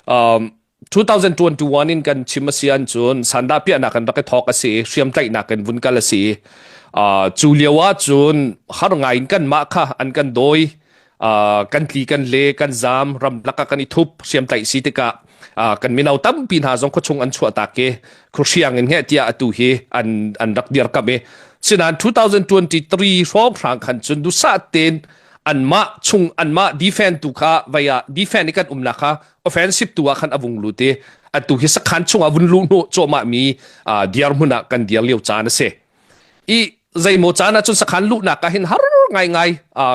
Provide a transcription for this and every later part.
Um, 2021 in kan chim a si an cun sandah piahnak kan rak i thawk a si hriamtlaihnak in vun kal a si. Uh, cu lio ah cun har ngai in kan mah kha an kan dawi uh, kan tli kan le kan zam ramlak ah kan i thup hriamtlaih si tikah uh, kan mino tampi hna zong khuachung an chuah tak i khuhriang in heh tiah atu hi an an rak dirkamh i sinain 2023 hrawng hrang khan cun dusa tein anmah chung anmah defend tu kha vei ah defend i kan umnak kha offensive tu ah khan a vung lut i atu hi sakhan chungah vun luh hnu cawhmah mi dirhmun ah kan dir lio caan a si i zeimaw caan ah cun sakhan luhnak ah hin har ngaingai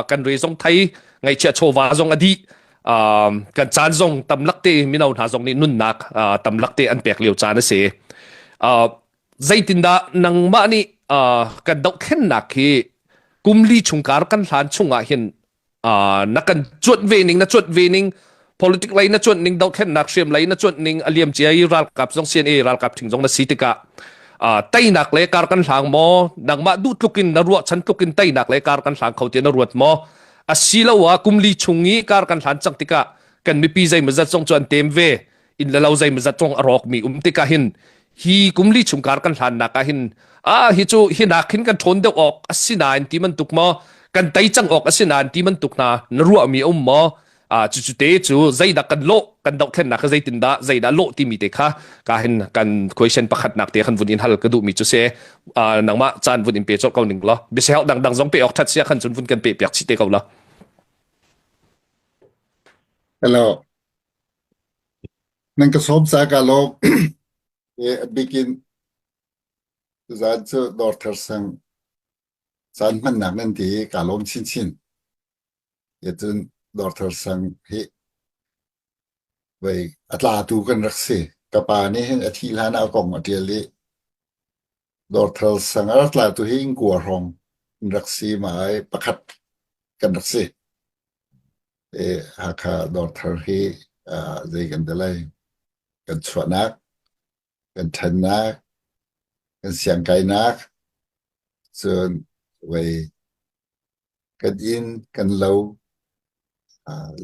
kan re zong thei ngaihchia chawva zong a dih kan caan zong tamlak te mino hna zong nih nunnak tamlak te an pek lio caan a si zeitindah nangmah nih kan dohthlennak hi kumli chungkar kan hlan chungah hin na kan cuanh ve ning na cuanh ve ning politic lei na cuanh ning dohthlennak hriam lei na cuanh ning a liam cia i ralkap zong CNA ralkap thing zong na si tikah teinak le kar kan hlang maw nangmah duh tluk in na ruah chan tluk in teinak le kar kan hlang kho ti na ruat maw asiloah kumli chung i kar kan hlan cang tikah kan mipi zeimawzat zong cu an tem ve inn le lo zeimawzat zong a rawkmi um tikah hin hi kumli chung kar kan hlannak ah hin a hi cu hi nak hin kan ṭhawn deuh awk a si nain ti bantuk maw kan tei cang awk a si nain ti bantuk hna na ruahmi a um maw a cucu te cu zeidah kan lawh kan dohthlennak kha zeitindah zeidah lawh timi te kha ka hin kan question pakhatnak te khan vun in hal ka duhmi cu se nangmah caan vun in pe cawk ko ning law biasel dangdang zong pe awk that sia khan cun vun kan pe piak chih te ko la Hello. Nan ka sawm ca ka lawm. A bik in tuzaan cu dawrthar sang caan hmannak nan ti i kaa lawm chinchin. Cun dawrthar sang hi voi a tlatu kan rak si. Ka pa nih hin a thih hlan ah a kong a ṭial i dawrthar sang a rak tlatu hi ingkua hrawng an rak si ma ai pakhat kan rak si. Hakha dawrthar hi zei kan ti lai kan chuahnak kan ṭhannak kan siangkainak cun vei kan inn kan lo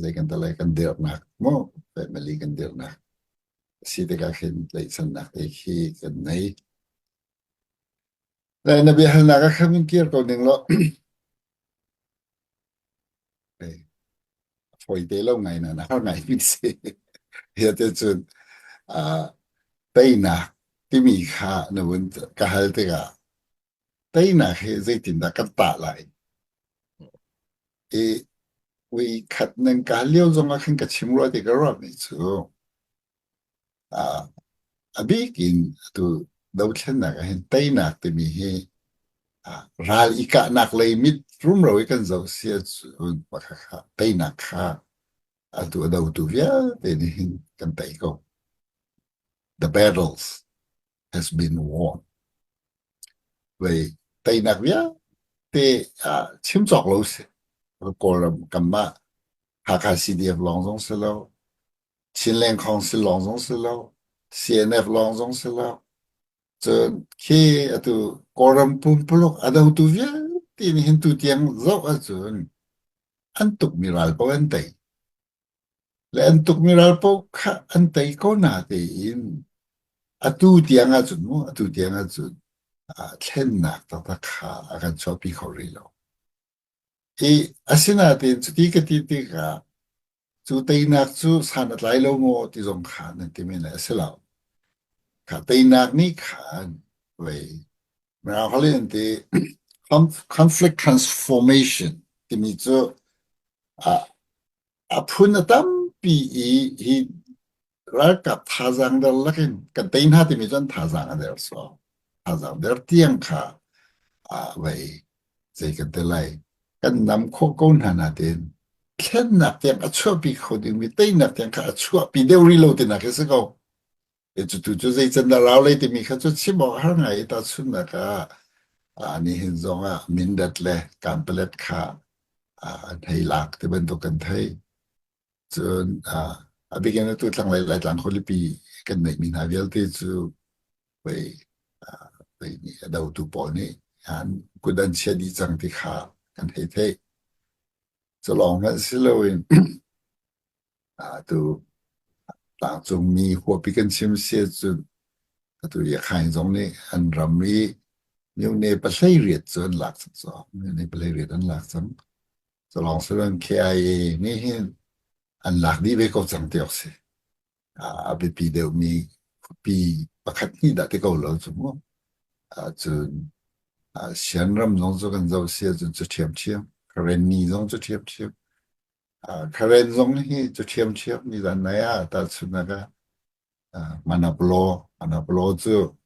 zei kan ti lai kan dirhnak mu family kan dirhnak si tikah khin tlaihchannak te khi kan nei. Na biahalnak ah khan kir ko ning law Fawi te lo ngai na har ngai mi si. Hi te cun teinak timi kha na vun ka hal tikah teinak hi zeitindah kan tah lai? I ui khat nan ka hal lio zong ah khan ka chim rua ti ka ruah mi cu A bik in atu dothlennak ah hin teinak timi hi ral i kahnak lei mit rumro i kan zoh si ahcun kha teinak kha atu a dotu vialte nih hin kan tei ko. The battles has been won. Vei teinak vialte chim cawk lo si. Kawlram kanmah Hakha CDF lawng zong si lo, Chinland Council lawng zong si lo, CNF lawng zong si lo. Cun khi atu Kawlram pumpuluk a dotu vialte nih hin tutiang zoh ahcun an tukmi ral paoh an tei. Le an tukmi ral paoh kha an tei ko na tein atu tiang ahcun mu atu tiang ahcun thlennak taktak kha a kan chuahpi kho rih lo. I asinain cuti ka ti tikah Cu teinak cu san a tlai lo maw ti zong kha nan ti men lai a si lo. Kha teinak nih khan vei Mirang holh in an ti conflict transformation timi cu a a phun a tampi i hi ralkap thazaang der lakin kan tei hna timi cu an thazaang a der so thazaang der tiang kha a vei zei kan ti lai kan nam khawh ko hna nain thlennak tiang a chuahpi kho dingmi teinak tiang kha a chuahpi deuh rih lo tinak hi si ko. E cu tu cu zei can dah rau lei timi kha cu chim awk har ngai i tahchunhnak ah ah nihin zong ah Mindat le Kanpalet kha an hei lak ti bantuk kan thei. Cun a bik in atu thlanglei Laitlang khualipi kan neihmi hna vialte cu vei vei nih a dotu pawl nih an kut an chia dih cang ti kha kan hei theih. Cu lawng hmanh si loin atu Tlangcungmi huapi kan chim si ahcun atu Yakhain zong nih an ram i myone pahlei riat cu an lak cang cu. Myone pahlei riat an lak cang. Culawng siloin KIA nih hin an lak dih ve ko cang ti awk si. A biapi deuhmi khuapi pakhat hnih dah ti ko lo cu mu. Cun Sian ram zong cu kan zoh si ahcun cu ṭhiamṭhiam. Karenni zong cu ṭhiamṭhiam. Karen zong hi cu ṭhiamṭhiam nizan nai ah tahchunhnak ah Manaplo Manaplo cu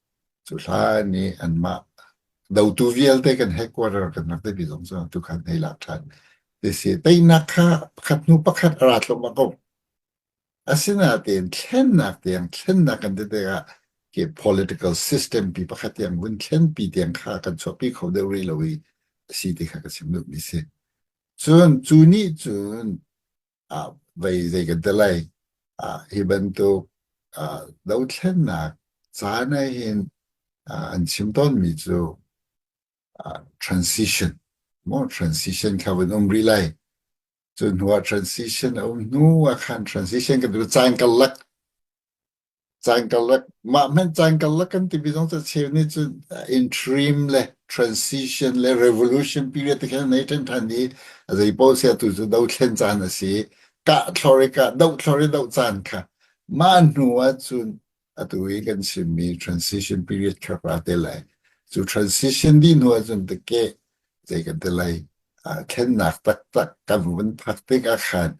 cu hlan i anmah dotu vialte kan headquarter kan rak timi zong cu tukhan hei lak ṭhan ti si. Teinak kha pakhat hnu pakhat a ra thluahmah ko. Asinain thlennak tiang thlennak kan ti tikah khi political system pi pakhat tiang vun thlenpi tiang kha kan chuahpi kho deuh rih lo i a si ti kha ka chim duhmi si. Cun cu nih cun ah vei zei kan ti lai ah hi bantuk ah dothlennak caan ah hin ah an chim tawnmi cu ah transition maw transition kha vun um rih lai. Cu hnu ah transition a um hnu ah khan transition kan tu caan karlak Caan karlak mah hmanh caan karlak kan timi zong cu cheu nih cun interim le transition le revolution period ti khan nei ṭhen ṭhan i a zei paoh sia tu cu dothlen caan a si. Kah thlor i kah, doh thlor i doh caan kha mah hnu ah cun atu i kan chimmi transition period kha ra te lai. Cu transition dih hnu ah cun teke zei kan ti lai thlennak taktak kan vun phak tik ah khan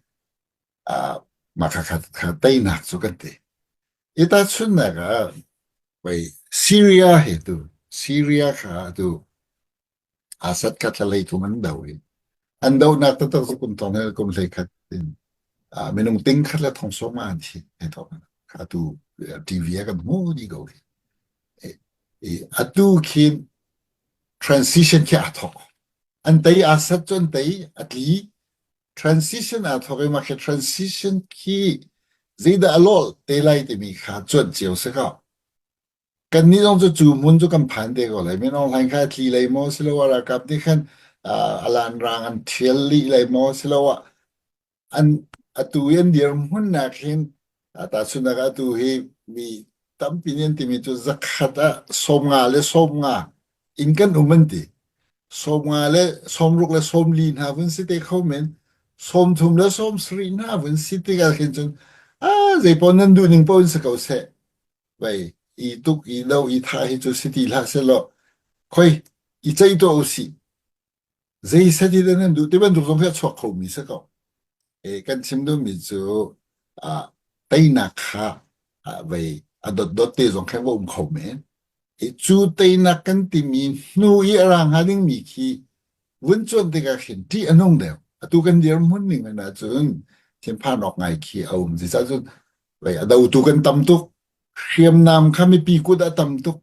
mah kha kha teinak cu kan ti. I tahchunhnak ah pei Syria he tu Syria kha tu Assad kha thla thum an do i an dohnak taktak cu kum thong he kum hlei khat in minung ting khat le thong sawm an thi he thong kha tu TV ah kan hmu dih ko hi. I atu khin transition khi aa thawk. An tei Assad cu an tei a tli Transition aa thawk i mah khi transition khi zeidah a lawh te lai timi kha cuanh cio si ko. Kannih zong cu cu hmun cu kan phan te ko lai. Min Aung Hlaing kha a tli lei maw siloah ralkap nih khan uh, alan rang an thial lih lei maw siloah an atu i an dirhmun nak hin Tahchunhnak ah atu hi mi tampi nih an timi cu zakhat ah 50 le 50 in kan um an ti. 50 le 60 le 40 hna vun si te kho men. 30 le 70 hna vun si tikah khin cun ah zeipaoh nan duh ning paoh in si ko seh. Vei i tuk i lo i thah hi cu si ti hlah sehlaw khoi i ceih tuah usih. Zei set hi dah nan duh ti bantuk zong hi a chuak khomi si ko. E, kan chim duhmi cu ah, teinak kha ah, vei a dotdot te zong kha va um kho men. E, cu teinak kan timi hnu i a ra hnga dingmi khi vun cuan tikah khin ṭih a nung deuh. Atu kan dirhmun ning in ahcun thinphan awk ngai khi a um. Zeicah cun vei a dotu kan tam tuk. Hriamnam kha mipi kut ah tam tuk.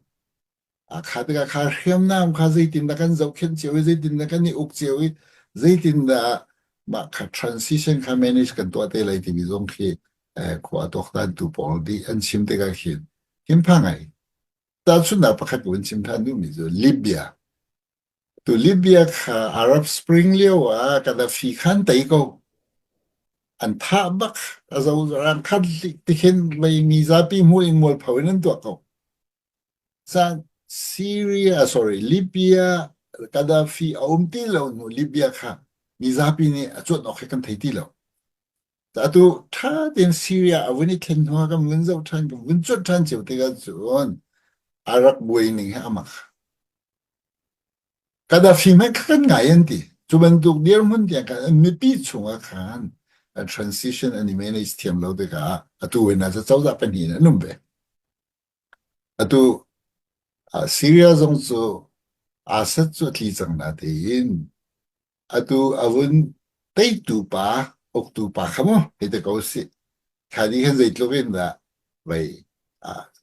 A kha tikah kha hriamnam kha zeitindah kan zohkhenh cio i zeitindah kan i uk cio i zeitindah mah kha transition kha manage kan tuah te lai timi zong khi eh, khua a tuaktantu pawl nih an chim tikah khin thinphang ngai. Tahchunhnak pakhat ka vun chim ṭhan duhmi cu Libya. Tu Libya kha Arab Spring lio ah Gaddafi khan tei ko. An thah bak a zo rang khat tikhin leimi zapi hmuh in mualpho in an tuah ko. Caan Syria sorry Libya Gaddafi a um ti lo hnu Libya kha mizapi nih a cuanh awk hi kan thei ti lo. Atu ṭha tein Syria a vun i thlen hnu ah kan vun zoh ṭhan kan vun cuanh ṭhan cio tikah cun a rak buai ning hi a mak. Gaddafi hmanh kha kan ngai an ti. Cu bantuk dirhmun tiang khan an mipi chungah khan a transition an i manage thiam lo tikah atu in ah cozah pahnih in an um ve. Atu Syria zong cu Assad cu a tli cang natein atu a vun teitu pa, uktu pa kha maw hei ti ko usih. Kha nih khan zeitluk in dah vei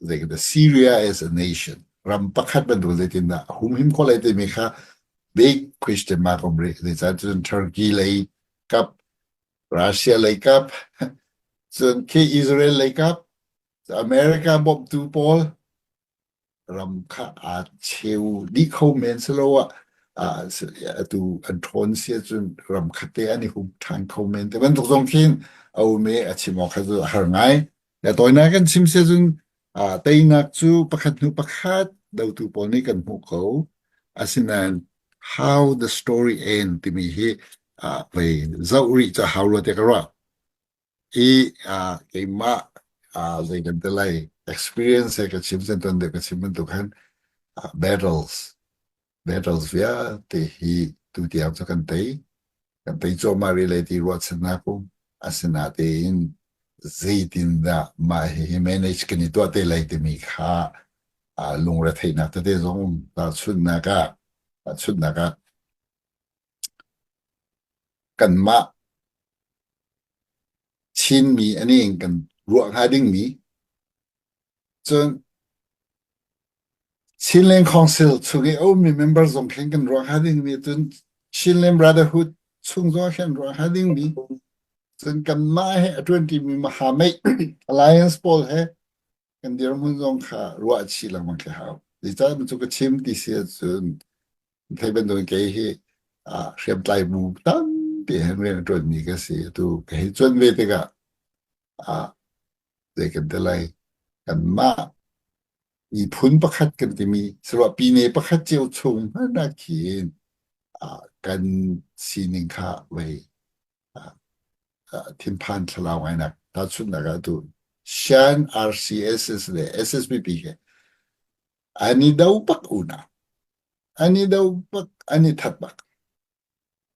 zei Syria as a nation ram pakhat bantuk zeitindah a humhim khawh lai timi kha big question mark um rih. Zeicah cun Turkey lei kap, Russia lei kap, cun khi Israel lei kap, America bawmhtu pawl ram kha aa cheu dih kho men siloah atu an ṭhawn si ahcun ram khat te an i hum ṭhan kho men te bantuk zong khin a um i a chim awk kha cu a har ngai. Le tawinak kan chim sia cun teinak cu pakhat hnu pakhat dotu pawl nih kan hmuh ko. Asinain how the story end timi hi vei zoh rih cu hau rua tiah ka ruah. I keimah zei kan ti lai experience he ka chim sen tuan deuh ka chim bantuk khan battles battles vialte hi tutiang cu kan tei. Kan tei cuahmah rih lai ti ruahchannak um. Asinain zeitindah mah hihi manage kan i tuah te lai timi kha lungretheihnak tete zong um. Tahchunhnak ah, tahchunhnak ah kanmah Chinmi ani in kan ruah hnga dingmi cun Chinland Council chung i a ummi member zong khin kan ruah hnga dingmi cun Chinland Brotherhood chung zong khin ruah hnga dingmi cun kanmah he a ṭuanṭimi Mahameih Alliance pawl he kan dirhmun zong kha ruah chih lengmang khi hau. Zeicah cu ka chim ti si ahcun thei bantukin kei hi hriamtlai bu tampi he rian a ṭuanmi ka si. Atu ka hei cuan ve tikah zei kan ti lai kanmah miphun pakhat kan timi saruah pine pakhat cio chung hmanh ah khin kan sining kha vei thinphan thlalau ngainak tahchunhnak ah atu Shan RCSS le SSPP he an i do bak unau an i do bak an i that bak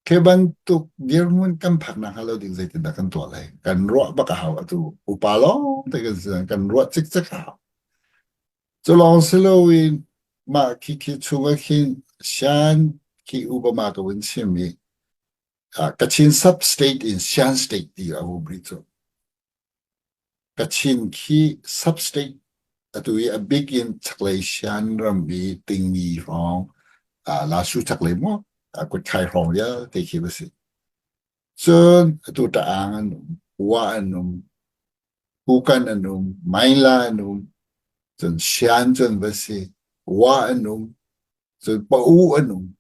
Khi bantuk dirhmun kan phak nakhnga lo ding zeitindah kan tuah lai? Kan ruah bak a hau. Atu upa lawng te kan si kan ruah cikcek a hau. Cu lawng si loin mah khi khi chung ah khin Shan khi Obama ka vun chim i Kachin sub-state in Shan state ti a um rih cu. Kachin khi sub-state atu i a bik in chaklei Shan ram i Tingmi hrawng Lasu chaklei maw Kutkhai hrawng vialte khi va si. Cun atu Ta'ang an um, Wa an um, Kukan an um, Maila an um, cun Shan cun va si, Wa an um, cun Pa-u an um.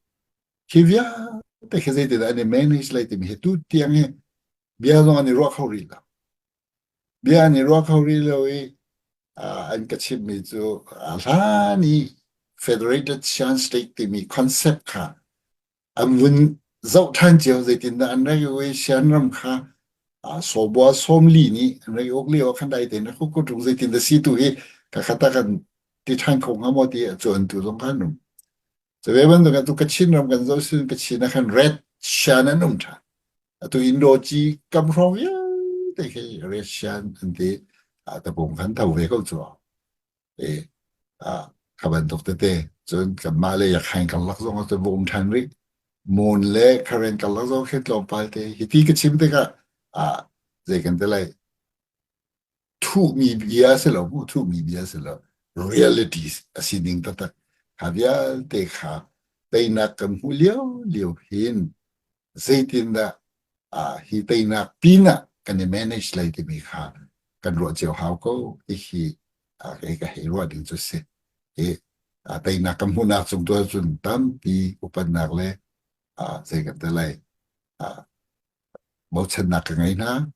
Khi vialte khi zeitindah an i manage lai timi hi tu tiang hi bia zong an i ruah kho rih lo. Bia an i ruah kho rih lo i an ka chimmi cu a hlan i Federated Shan State timi concept kha an vun zoh ṭhan cio zeitindah an rak i Shan ram kha sawbua sawmli nih an rak i uk lio ah khan dai tein rak uk ṭung zeitindah si tu hi ka khat ah kan ti ṭhan kho hnga maw ti a cuantu zong kha an um. Cu ve bantuk atu Kachin ram kan zoh sin Kachin ah khan Red Shan an um ṭhan. Atu Indo-ci kam hrawng vialte khi Red Shan an ti. Tapung khan tho ve ko cu. E, kha bantuk tete. Cun kanmah le Yakhain karlak zong ah cun va um ṭhan rih. Mon le Karen karlak zong khi tlawmpal te. Hiti ka chim tikah ah zei kan ti lai Thuhmi bia si lo mu, thuhmi bia si lo. Reality a sining taktak. Kha vialte kha teinak kan hmuh lio lio hin zeitindah hi teinak pinah kan i manage lai timi kha kan ruah cio hau ko ti hi kei ka hei ruah ding cu si. Hi teinak kan hmuhnak cung tu ahcun tampi upatnak le zei kan ti lai bochannak ka ngei hna.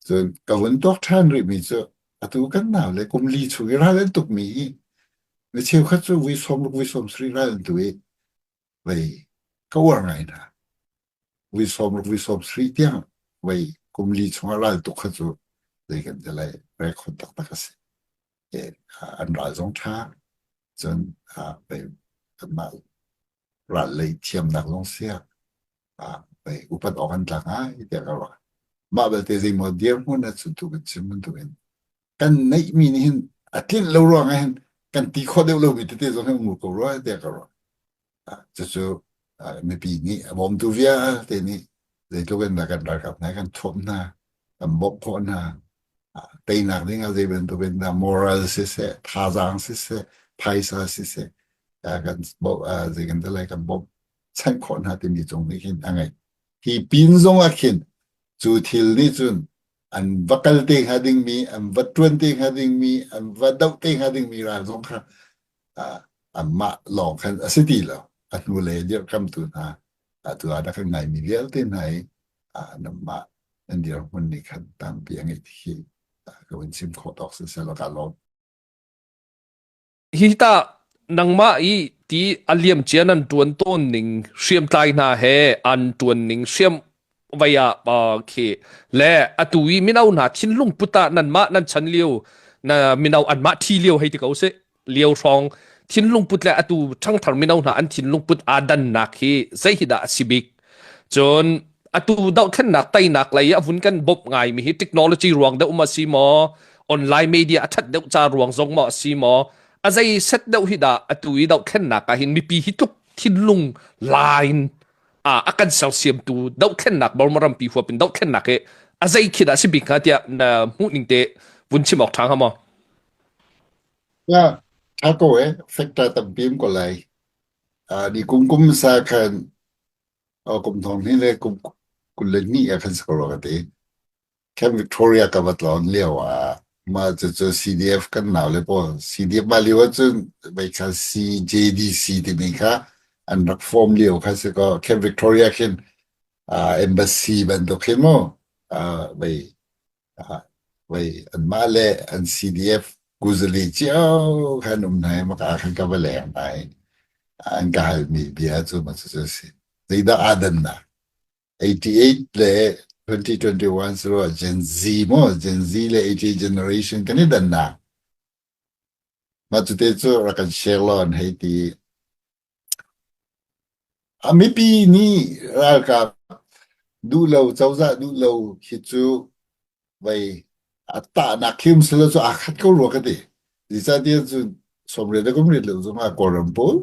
Cun ka vun tuak ṭhan rihmi cu atu kan nau le kum li chung i ral an tukmi hi mi cheukhat cu vui 60 vui 70 ral an tu i vei ka uar ngai hna. Vui 60 vui 70 tiang vei kum li chungah ral tuk kha cu zei kan ti lai rekhon taktak a si. An ral zong ṭha cun vei kanmah ral lei thiamnak zong sia upat awk an tlak ngai tiah ka ruah. Mah belte zeimaw dirhmun ah cun tu kan chim bantukin kan neihmi nih hin a tlinh lo ruangah hin kan ti khawh deuh lomi tete zong hi um ko rua tiah ka ruah. Cucu mipi nih a bawmtu vialte nih zeitluk in dah kan ralkap hna kan thuamh hna, kan bawmh khawh hna, teinak ding ah zei bantuk in dah moral siseh, thazaang siseh, phaisa siseh, kan zei kan ti lai kan bawmh chanh khawh hna timi cung nih khin a ngeih. Hi pin zong ah khin cu thil nih cun an va kal te hnga dingmi, an va ṭuan te hnga dingmi, an va doh te hnga dingmi ral zong kha anmah lawng khan a si ti lo. A hnulei dirhkamtu hna, atu ah rak kan ngaimi vialte hna i anmah an dirhmun nih khan tampi a ngeih hi. Ka vun chim khawh tawk siseh law kaa lawm. Hi tah nangmah i ti a liam cia nan ṭuan tawn ning hriamtlai hna he an ṭuan ning hriam vai ah khi le atu i mino hna thinlung put ah nanmah nan chan lio na mino anmah thi lio hei ti ko sih lio hrawng thinlung put le atu ṭhangthar mino hna an thinlung put aa dannak hi zei hi dah a si bik cun atu dohthlennak teinak lei a vun kan bawmh ngaimi hi technology ruang deuh ma si maw online media a ṭhat deuh ca ruang zong maw a si maw a zei set deuh hi dah atu i dohthlennak ah hin mipi hi tluk thinlung lain a a kan sersiamtu dohthlennak Burma rampi huap in dohthlennak hi a zei khi dah si bik hnga tiah na hmuh ning te vun chim awk ṭha hnga maw? Ya, ṭha ko e, factor tampi um ko lai. Ni kum kum sa khan kum thong hnih le kum 22 ah khan si ko rua ka ti. Camp Victoria ka va tlawn lio ah mah cucu CDF kan nau le pawl CDF mah lio ahcun vei kha CJDC timi kha an rak form lio kha si kaw Camp Victoria khin uh, embassy bantuk khin mu uh, vei uh, vei anmah le an CDF kuzali cio khan um hna i maka khan ka va leng hna i an ka halmi bia cu ma cucu a si. Zeidah aa dannak? 88 le 2021 cu Gen Z maw Gen Z le 88 generation kan i dannak mah cute cu rak kan share law an hei ti a mipi nih ralkap duh lo cozah duh lo khi cu vei a tahnak khi um silo cu aa khat ko rua ka ti zeicahtiah cu sawmriat le kum riat lo zongah Kawlram pawl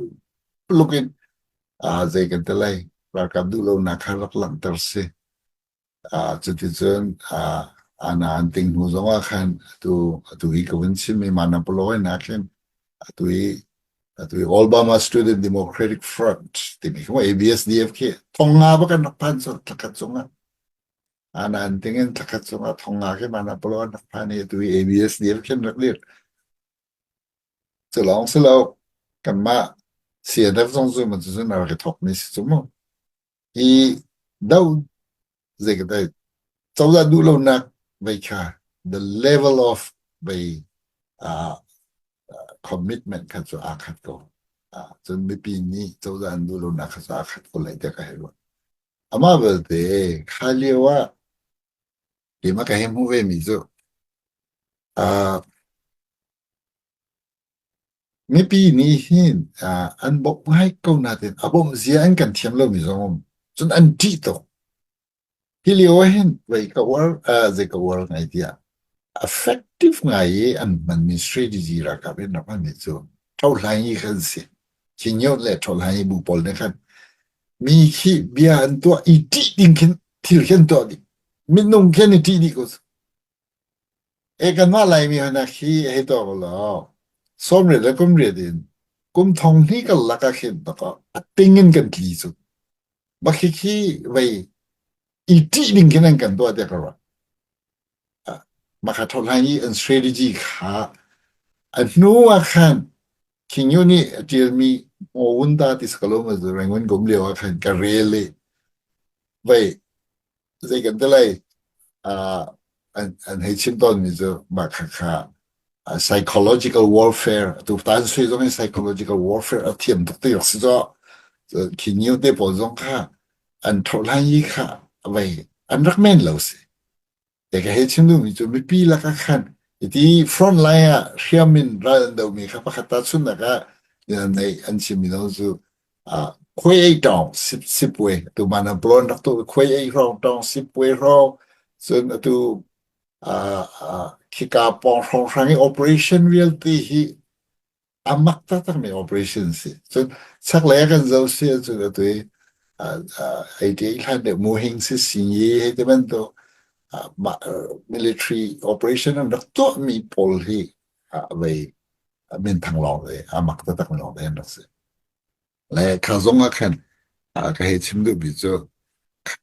luk in ah zei kan ti lai ralkap duh lonak kha rak langhter si ah cuticun ah ana an ting hnu zongah khan atu atu hi ka vun chim mi Manapolo in ah khin atu hi atu hi Obama Student Democratic Front timi khi ABSDF khi thong nga ba kan rak phan so thlakhat chungah ana an ting in thlakhat chungah thong nga khi Manapolo an rak phan i atu hi ABSDF khin rak dir Cu lawng si lo, kanmah CNF zong cu man cucun a rak i thawkmi si cu mu. Hi do zei ka dai cozah duh lonak vei kha the level of vei uh, commitment kha cu aa khat ko. Uh, cun mipi nih cozah an duh lonak kha cu aa khat ko lai tiah ka hei ruah. Amah belte kha lio ah keimah ka hei hmuh ve mi cu uh, Mipi nih hin an bawmh ngai ko nain a bawmh zia an kan thiam lomi zong um. Cun an ṭih tuk. Hi lio ah hin zei ka uar zei ka uar ngai tiah effective ngai i an hmanmi strategy ralkap in rak hmanmi cu ṭhohhlai hi khan si. Khingyot le ṭhohhlai bu pawl nih khan mi khi bia an tuah i ṭih ding khin thil khi an tuah dih. Minung khi an i ṭih dih ko. E kanmah Laimi hna khi hei tuak ulaw 90 le kum riat in kum thong hnih karlak ah khin a ting in kan tli cu. Mah khikhi vei i ṭih ding khin an kan tuah tiah ka ruah. Mah kha ṭhohhlai i an strategy kha a hnu ah khan King Yu nih a ṭialmi Ngawunda ti si ko lo ma Rangoon kum lio ah khan ka rel i vei zei kan ti lai uh, an, an hei chim tawnmi cu mah kha kha uh, psychological warfare tu tan sui zong in psychological warfare a thiam tuk ti si zo khi new te pawl zong kha an tho lai yi kha vei an rak men lo si Te ka hei chim duhmi cu mipi lakah khan iti front line ah hriam in ral an domi kha pakhat ta chunnak ah nei an chimmi lo cu khuai ei tawng sip sipwe tu mana blon rak tu khuai ei hrawng tawng sipwe hrawng cun atu khika pawng hrawng hrang i operation vialte hi a mak taktakmi operation si. Cun chaklei ah kan zoh si ahcun atu i ei hlan deuh muhing si si hei ti bantuk military operation an rak tuahmi pawl hi vei minthang lawng te a mak taktak lawng te an rak si. Le kha zong ah khan ka hei chim duhmi cu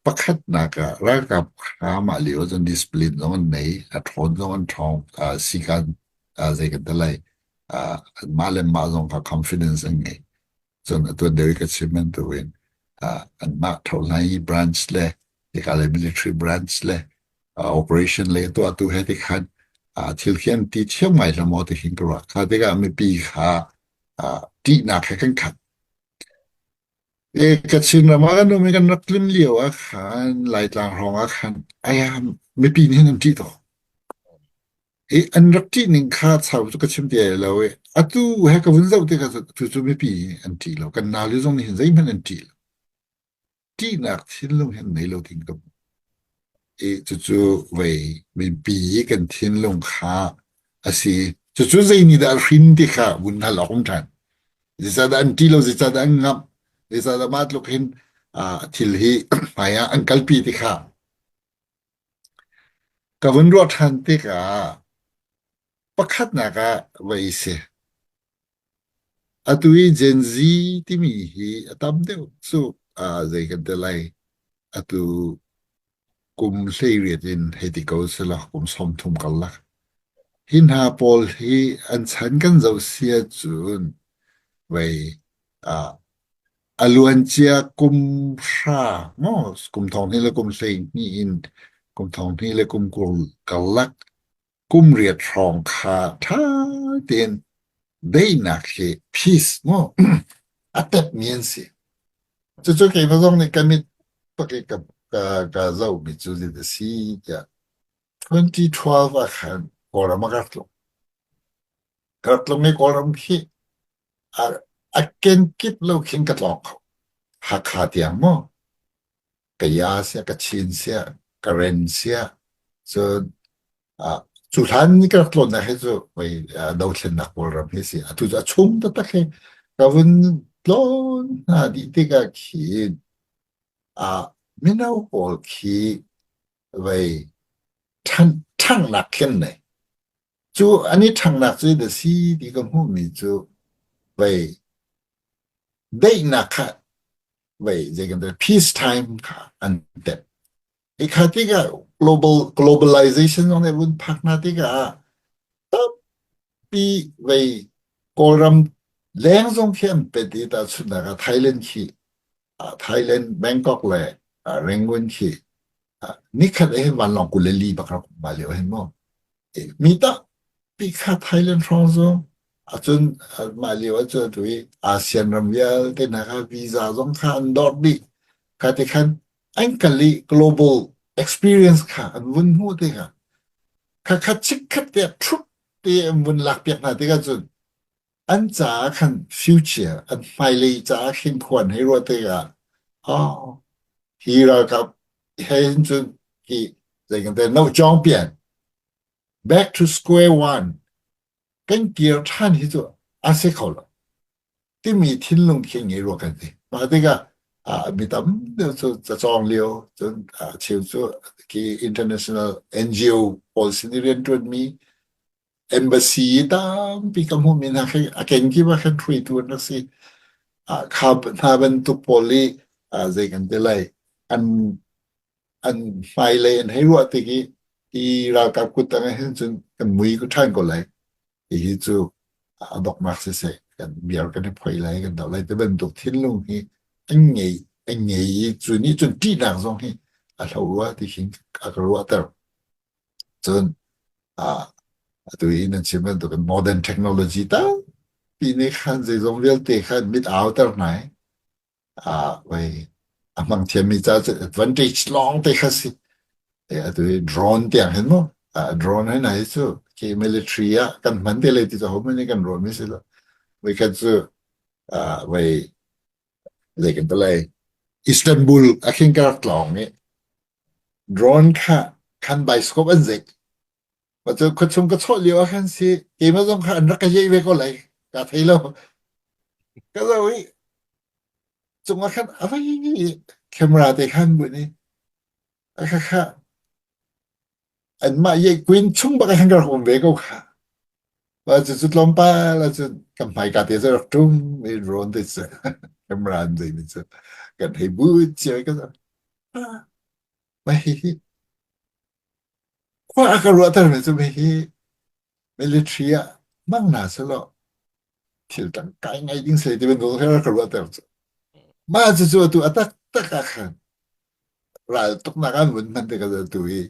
pakhatnak ah ralkap kha mah lio cun discipline zong an nei, a ṭhawn zong an ṭhawng, sikan zei kan ti lai, mah le mah zong kha confidence an ngei. Cun atu deuh i ka chim bantukin anmah ṭhohlai branch le hika le military branch le operation le tuahtu he ti khan. Thil khi an ti thiam ngai hlah maw ti hin ka ruah. Kha tikah mipi kha ṭihnak he kan khat. Kachin ram ah kan um i kan rak tlun lio ah khan Laitlang hrawng ah khan aya mipi nih hin an ṭih tuk. I an rak ṭih ning kha chau cu ka chim ti ai lo i atu he ka vun zoh tikah tu cu mipi an ṭih lo. Kan naule zong nih hin zeihmanh an ṭih lo. Ṭihnak thinlung hin nei lo ding ka hmu. I cucu vei mipi kan thinlung kha a si. Cucu zei nih dah a hrin ti kha vun hal awk um ṭhan. Zeicahdah an ṭih lo, zeicahdah an ngamh, zeicahdah mah tluk hin thil hi hmai ah an kalpi ti kha ka vun ruah ṭhan tikah pakhatnak ah vei si. Atu i Gen Z timi hi a tam deuh cu zei kan ti lai, atu kum 18 in hei ti ko selaw kum 30 karlak. Hi hna pawl hi an chan kan zoh si ahcun vei a luancia kum hra maw kum thong hnih le kum 12 in kum thong hnih le kum 20 karlak kum riat hrawng kha ṭha tein daihnak hi peace mu a tepmi an si. Cucu keimah zong nih ka mit pak i ka, ka, ka zohmi cu zeidah a si tiah 2012 ah khan Kawlram ah ka rak tlung. Ka rak tlung i Kawlram khi a, a kenkip lo khin ka tlawng kho. Hakha tiang maw Kaya siah, Kachin siah, Karen siah, cun cu hlan ni ka rak tlawnnak hi cu mei dothlennak Kawlram hi si. Atu cu a chung taktak hi ka vun tlawn hna dih tikah khin mino pawl khi vei ṭhangnak khin nei. Cu an i ṭhangnak cu da si ti ka hmuhmi cu vei daihnak kha vei zei kan peace time kha an tep. I kha tikah global globalization zong nih vun phak hna tikah tampi vei Kawlram leng zong khi an pet i tahchunhnak ah Thailand khi Thailand Bangkok le Rangoon khi nikhat eh vanlawng 24 bak rak um lio hin mu. Mi tampi kha Thailand hrawng zong ahcun mah lio ahcun atu i ASEAN ram vialte hna kha visa zong kha an dawt dih. Kha ti khan an kal i global experience kha an vun hmuh tikah khakha chikkhat te ṭhup te an vun lakpiak hna tikah cun an caah khan future an hmailei caah khin khuan hei ruah tikah oh hi ralkap he hin cun hi zei kan te no chong pian back to square one kan kir ṭhan hi cu a si kho lo timi thinlung khi ngei rua kan ti. Mah tikah mi tam deuh cu cacawng lio cun cheu cu khi international NGO pawl sin i rianṭuanmi embassy tampi ka hmuhmi hna khi a kenkip ah khan hruaitu an rak si. Kha hna bantuk pawl i zei kan ti lai an an hmailei an hei ruah tik i hi ralkap kut tang ah hin cun kan mui ko ṭhan ko lai. Hihi cu a donghnak siseh kan biar kan i phoi lai kan doh lai ti bantuk thinlung hi an ngei an ngei i cu nih cun ṭihnak zong hi a hlo rua ti khin a ka ruahter. Cun atu hi nan chim bantukin modern technology tampi nih khan zeizong vialte khan mit auter hna i wei a hmang thiammi ca cu advantage lawng te kha si. Atu hi drone tiang hin mu drone hin hi cu khi military ah kan hman te lai ti cu hohmanh nih kan ruahmi si lo. Voikhat cu wei zei kan ti lai Istanbul a khin ka rak tlawng i Drone kha khan bioscope an zik. Ma cu khuachung ka chawh lio ah khan si keimah zong kha an rak ka yeih ve ko lai. Ka thei lo. Ka zo i cung ah khan a vai camera te khan buin i a kha kha anmah yeih queen chung bak ah khan ka rak um ve ko kha. Ma cu cu tlawmpal ah cun kan hmaika te cu rak ṭum i drone te cu camera an zei mi cu kan hei but cio i ka zo. Ah, mah hihi khua a ka ruahter mi cu hihi military ah hmang hna selaw thil tangkai ngai ding sei ti bantuk kha ka ruahter cu. Mah cucu atu a taktak ah khan ral tuknak an vun hman tikah atu hi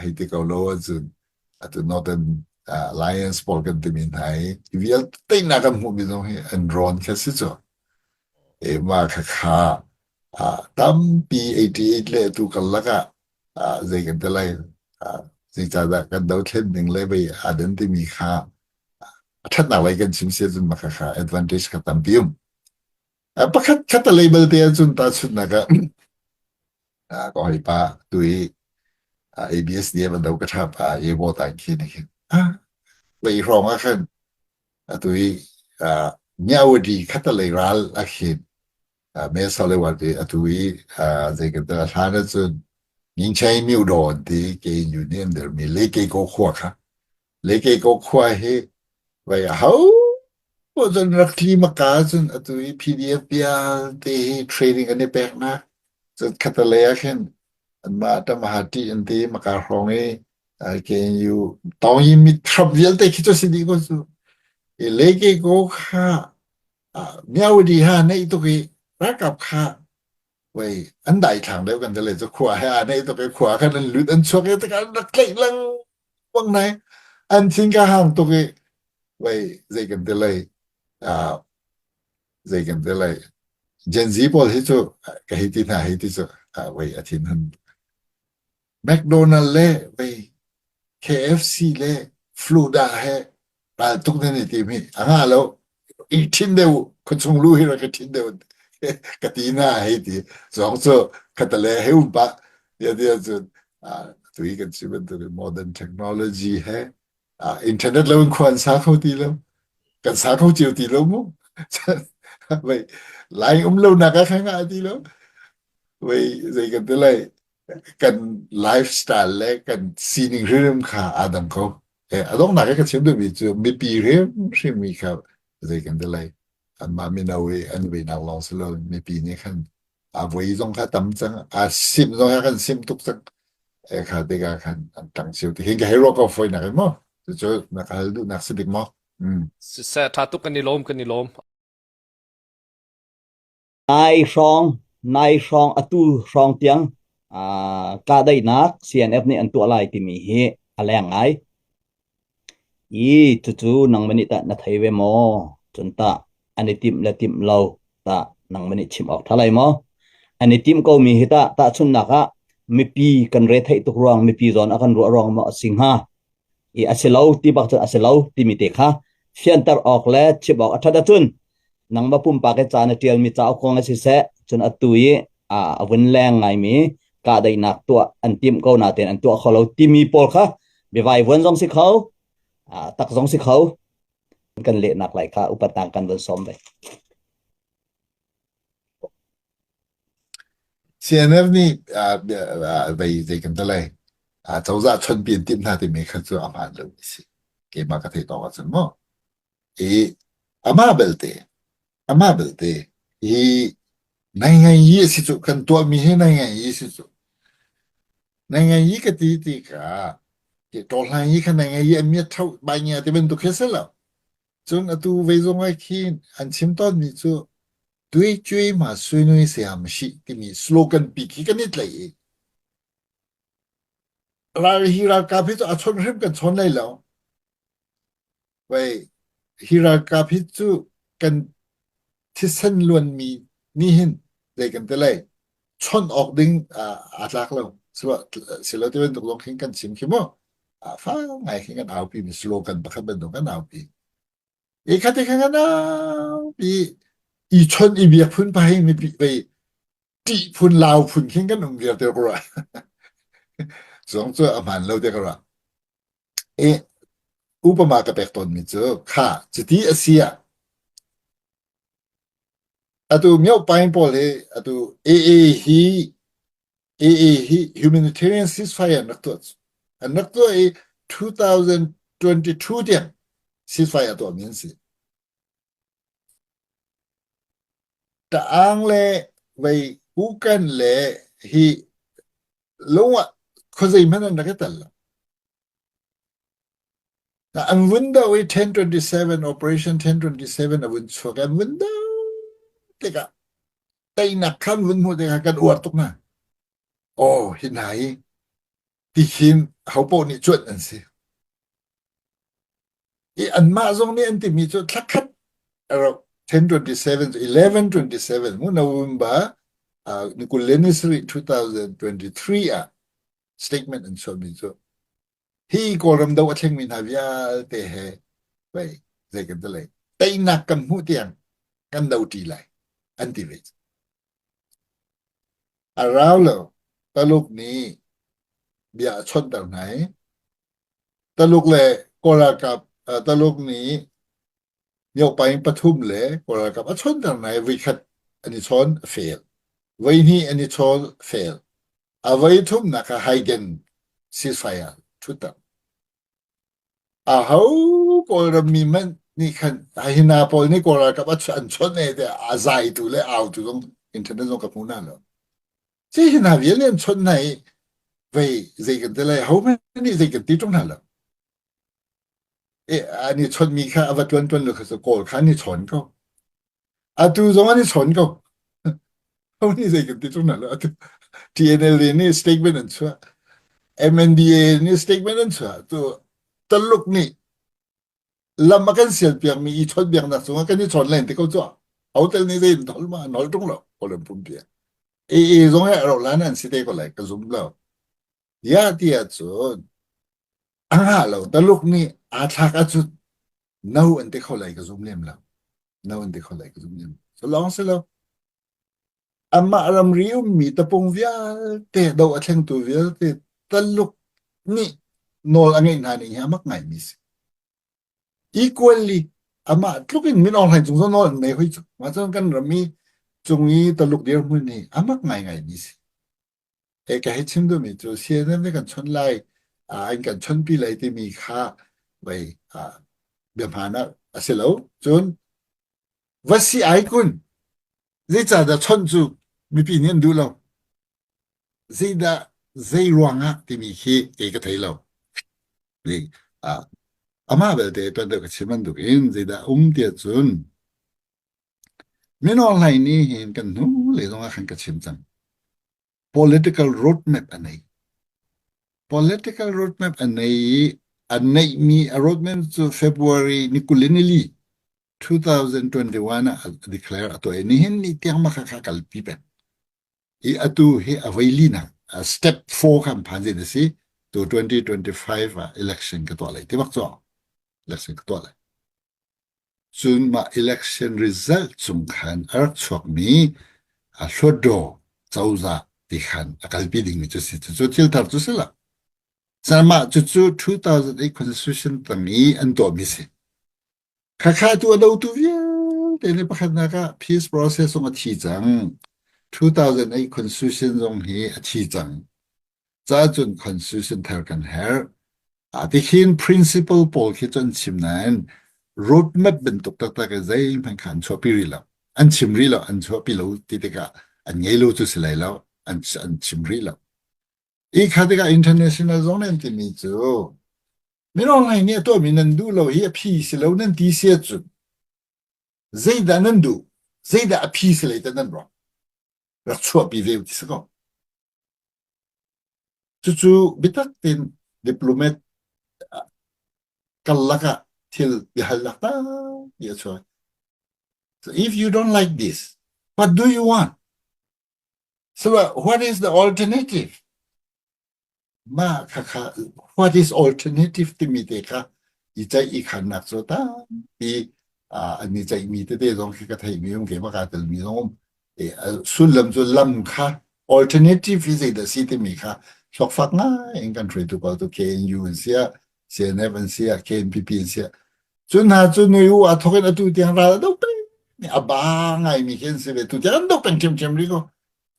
hei ti ko lo ahcun. Atu Northern Alliance pawl kan timi hna hi vialte teinak kan hmuhmi zong hi an rawn kha si cu. E mah khakha tampi 88 le atu karlak ah zei kan ti lai zeicahdah kan dothlen ning le vei aa dan timi kha a ṭhatnak lei kan chim si ahcun mah khakha advantage kha tampi um. Pakhat khat a label te ahcun tahchunhnak ah ka hawipa tu i ABSDF an do ka ṭha pa Evo tai khi ni khin vei hrawng ah khan atu i Myawaddy khatalei ral a khin me salewa ti atu i zei kan ta hlan ahcun Ningchai Myu Daw an ti ke yu nih an dirmi le ke ko khua kha le ke ko khua hi vai ho cun rak tli maka cun atu i PDF vialte hi training an i peknak cun khatalei ah khin anmah tamahati an ti maka hrawng i KNU tawng i mit thrap vialte khi cu si dih ko cu i le ke ko kha Myawaddy ha neih tuk i ralkap kha wei an daithlang deuh kan le cu khua he aa neih tuk i khua khan an lut an chuak i tikah an rak tlaih lengmang nai an thin ka hang tuk i wei zei kan ti lei zei kan ti lei Gen Z pawl hi cu ka hei ti hna hei ti cu wei a thin hun McDonald le vei KFC le Fluda he raltuk nan i tim hi a ngah lo i ṭhin deuh khuachung lu hi rak i ṭhin deuh ka ti na hei ti zong cu khatale he um pah tia tia cun tu hi kan chim bantuk modern technology he internet lo in khua an sa kho ti lo kan sa kho cio ti lo mu vei lai um lo nak ah kha ngah ti lo vei zei kan ti lai kan lifestyle le kan sining hrim kha aa dang ko. A donghnak i ka chim duhmi cu mipi hrimhrim mi kha zei kan ti lai. Anmah mino i an venak lawng si lo mipi nih khan a voi zong kha tam cang, a sim zong kha kan sim tuk cang. E kha tikah khan an tang cio ti hin ka hei ruah ko fawinak in maw? Cucu na ka hal duhnak si bik maw? Mm. Siseh, ṭha tuk kan i lawm, kan i lawm. Nai hrawng, nai hrawng atu hrawng tiang kahdaihnak CNF nih an tuah lai timi hi a leng ngai. I cucu nangmah nih tah na thei ve maw? Cun tah an i timh le timh lo tah nangmah nih chim awk ṭha lai maw? An i timh komi hi tah tahchunhnak ah mipi kan retheih tuk ruang mipi zawn a kan ruah ruang maw a si hnga? I a si lo ti bak cun a si lo timi te kha fianter awk le chim awk a ṭhat ahcun nangmah pumpak i ca na ṭialmi cauk kong ah siseh cun atu i a vun leng ngaimi kahdaihnak tuah an timh ko natein an tuah kho lo timi pawl kha biavaivuan zong si kho tak zong si kho kan lehnak lai kha upatnak kan vun sawm ve. CNF nih vei zei kan ti lai cozah chonpi an timh hna timi kha cu a hmaan lomi si. Keimah ka theih tawk ahcun mu. I amah belte amah belte hi nai ngai yi a si cu kan tuahmi hi nai ngai yi si cu. Nai ngai yi ka ti tikah tawhlang yi kha nai ngai yi an miat tho bai ngia ti bantuk khi si lo. Cun atu vei zong ai khi an chim tawnmi cu Tuicui ma suinui siam shi timi slogan pi khi kan i tlaih i ral hi ralkap hi cu a chon hrim kan chawn lai lo. Wei hi ralkap hi cu kan thisen luanmi nih hin zei kan ti lai chawnh awk ding aa tlak lo. Silo ti bantuk zong khin kan chim khi mu. Fa ngai khin kan aupi mi slogan pakhat bantuk kan aupi. E kha te khan kan aupi i chon i biak phun pa hi mipi vei ṭih phun lau phun khin kan um viar te ko ra. Zong cu a hmaan lo te ko ra. E upama ka pek tawn mi cu kha cuti a si ah atu miohpaing pawl hi atu AA hi AA hi humanitarian ceasefire an rak tuah an rak tuah i 2022 tiang ceasefire a tuahmi an si. Ta'ang le vei Kukan le hi lung ah khuazei hmanh an rak i tel lo. An vun doh i 1027 Operation 1027 a vun chuak an vun doh tikah teinak khan vun hmuh tikah kan uar tuk hna. Aw hi hna hi ti khin hopoh nih cuanh an si. I anmah zong nih an timi cu thla khat 1027 1127 mu November ni kul le ni sarih 2023 ah statement an chuahmi cu hi Kawlram do a thlengmi hna vialte he vei zei kan ti lei teinak kan hmuh tiang kan do ṭi lai an ti ve. A rau lo Taluk nih bia a chawnhter hna i Taluk le Kawl ralkap Taluk nih Myohpaing pathum le Kawl ralkap a chawnhter hna i voikhat an i chawn a fail. Voihnih an i chawn fail. A voithumnak ah Hayden ceasefire ṭhutter. Aho Kawlram mi hmanh nih khan hi hna pawl nih Kawl ralkap an chawnh e tiah a zaitu le autu zong internet zong ka hmu hna lo. Ci hi hna vial nih an chawnh hna i vei zei kan ti lai ho hmanh nih zei kan ti ṭung hna lo. E, an i chawnhmi kha a va ṭuan ṭuan lo kha cu Kawl kha an i chawn ko. Atu zong an i chawn ko. Ho nih zei kan ti ṭung hna lo. Atu TNLA nih statement an chuah. MNDA nih statement an chuah. Tu Taluk nih lam a kan sialpiakmi i chawnhbiaknak cungah kan i chawn len te ko cu. Hotel nih zei an hol ma an hol ṭung lo. Kawlram pumpi ah. AA zong he a rauh lan an si te ko lai ka zum lo. Ya ti ahcun a ngah lo. Taluk nih aa thlak ahcun no an ti kho lai ka zum lem lo. No an ti kho lai ka zum lem. So lawng si lo. Amah ramri ummi tapung vialte do a thlengtu vialte Taluk nih nawl a ngeih hna ning hi a mak ngaimi si. Equally amah tluk in Min Aung Hlaing cung zong nawl an nei hoi cu. Mah cun kan ram i cung i Taluk dirhmun hi a mak ngaingaimi si. E ka hei chim duhmi cu CNN nih kan chawnh lai, an kan chawnhpi lai timi kha vei biahmaan ah a si lo. Cun va si ai kun zeicahdah chawnh cu mipi nih an duh lo. Zeidah zei ruangah timi khi kei ka thei lo. Amah belte tuan deuh ka chim bantuk in zeidah um tiah cun Min Aung Hlaing nih hin kan hnu lei zong ah khan ka chim cang. Political roadmap a nei. Political roadmap a nei i a neihmi a roadmap cu February ni 20 ni li 2021 ah a declare a tuah i nihin ni tiang ma kha kha kalpi peng. I atu hi a voi linak step 4 khan phan zin a si. Tu 2025 ah election ka tuah lai ti bak cu. Election ka tuah lai. Cun mah election result cung khan a rak chuakmi Hluttaw cozah ti khan a kalpi dingmi cu si. Cucu thil thar cu si lo. Mah cucu 2008 Constitution tang i an tuahmi si. Khakha tu a dotu vialte nih pakhatnak ah peace process zong a thi cang. 2008 Constitution zong hi a thi cang. Cacun constitution thar kan herh. Tikhin principle pawl khi cu an chim nain roadmap bantuk taktak i zeihmanh kha an chuahpi rih lo. An chim rih lo, an chuahpi lo ti tikah an ngei lo cu si lai lo, an, an chim rih lo. I kha tikah international zong nih an timi cu minung hlei nih a tuahmi nan duh lo hi a phi si lo nan ti si ahcun zeidah nan duh, zeidah a phi si lei dah nan ruah. Rak chuahpi ve ti si ko. Cucu biatak tein diplomat karlak ah thil biahalnak tampi a chuak. So if you don't like this, what do you want? So what is the alternative? Mah khakha what is alternative timi te kha i ceih i khannak cu tampi an i ceihmi tete zong khi ka theihmi um keimah kaa telmi zong um. Sullam cu lam kha alternative hi zeidah si timi kha hlawkfak ngai in kan hruaitu pawl tu KNU an si ah CNF an si ah KNPP an si ah cu hna cu nui u a thawk in atu tiang ral a do peng a ba ngaimi khi an si ve tu tiang an do peng ṭhiamṭhiam rih ko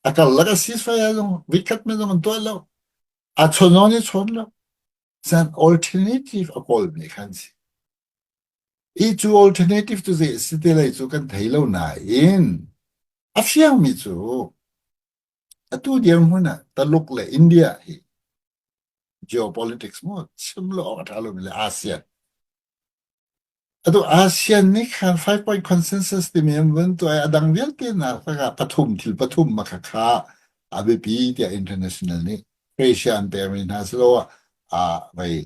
a karlak a ceasefire zong vikhat men zong an tuah lo a chawn zong an i chawn lo san alternative a kawlmi khan si i cu alternative cu zei si te lei cu kan thei lo nain a fiangmi cu atu dirhmun ah Taluk le India hi geopolitics mu chim lo awk a ṭha lomi le ASEAN Atu ASEAN nih khan five point consensus timi an vun tuah i a dang vialte nak lakah pathum thil pathum ma kha kha a biapi tiah international nih Croatia an pekmi hna siloah ah vei.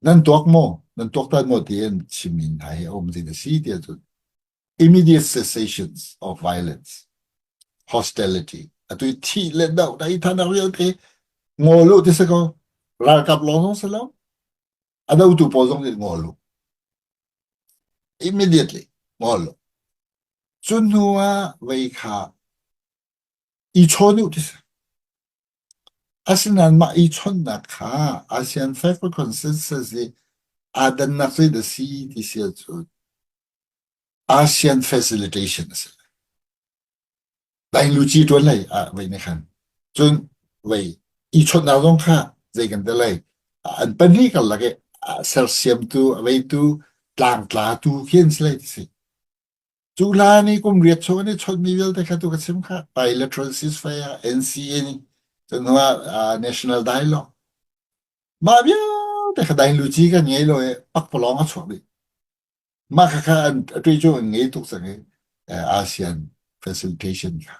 Nan tuak maw? Nan tuaktan maw tiin chimmi hna hi a um ding a si tiah cun immediate cessations of violence, hostility, atu i thih le doh na i thanak vialte ngol u ti si ko. Ralkap lawng zong si lo, a dotu pawl zong nih ngol u. Immediately ngol u. Cu hnu ah vei kha i chawn u ti si. Asinain mah i chawnhnak kha ASEAN Five Consensus i aa dannak zeidah a si ti si ahcun ASEAN facilitation a si. Daingluci ṭuan lei ah vei nih khan cun vei i chawnhnak zong kha zei kan ti lei an pahnih karlak i sersiamtu a veitu tlangtlatu khi an si lai ti si. Cu hlan i kum riat chung an i chawnhmi vialte kha tu ka chim kha bilateral ceasefire, NCA nih cun hnuah uh, national dialogue. Mah vialte kha daing luci kan ngei lo i pakpalawng a chuak dih. Mah kha kha an a cu an ngei tuk cang i ASEAN facilitation kha.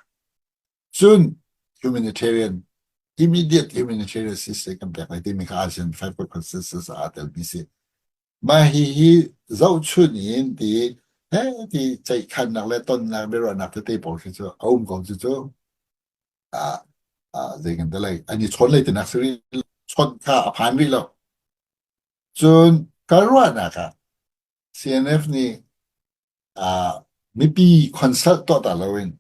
Cun humanitarian immediate humanitarian assistance kan pek lai timi kha ASEAN 5 consensus ah aa telmi si. Mah hihi zohchunh in ti he ti ceihkhannak le tonnak biaruahnak tete pawl khi cu a um ko cucu ah ah zei kan ti lai an i chawn lei tinak si rih chawnh kha a phan rih lo. Cun ka ruahnak ah CNF nih uh, mipi consult tuah ta loin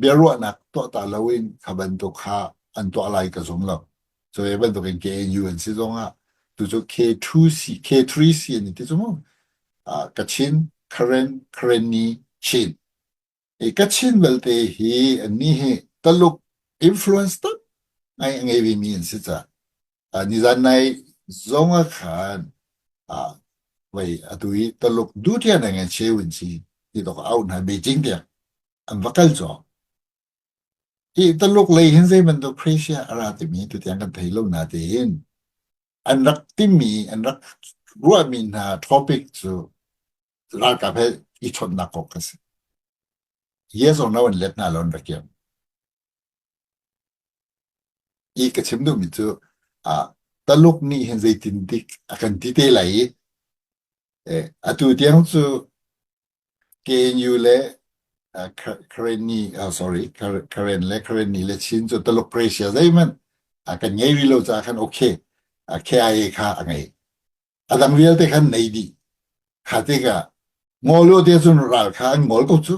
biaruahnak tuah ta loin kha bantuk kha an tuah lai ka zum lo. So hi bantuk in KNU an si zong ah tu cu K2C K3C an ti cu mu. Uh, Kachin, Karen, Karenni, Chin. I Kachin belte hi an ni hi Taluk influence tak ngai a ngei ve mi an si ca. Nizan nai zong ah khan vei atu i Taluk dutian ngan cheu in si ti dok au hna Beijing tiang an va kal cawk. Hi Taluk lei hin zei bantuk pressure a ra timi tutiang kan thei lo na tiin an rak timi an rak ruahmi hna topic cu ralkap he i chawnhnak kong kha si. Yes or no an let hna lo an rak kiam. I ka chim duhmi cu ah Taluk nih hin zeitin dik a kan ti te lai i eh, atu tiang cu KNU le uh, Karenni oh, sorry Karen le Karenni le Chin cu Taluk Croatia zeihmanh a kan ngei rih lo caah khan okay uh, KIA kha a ngei a dang vialte khan nei dih kha tikah ngol u te cun ral kha an ngol ko cu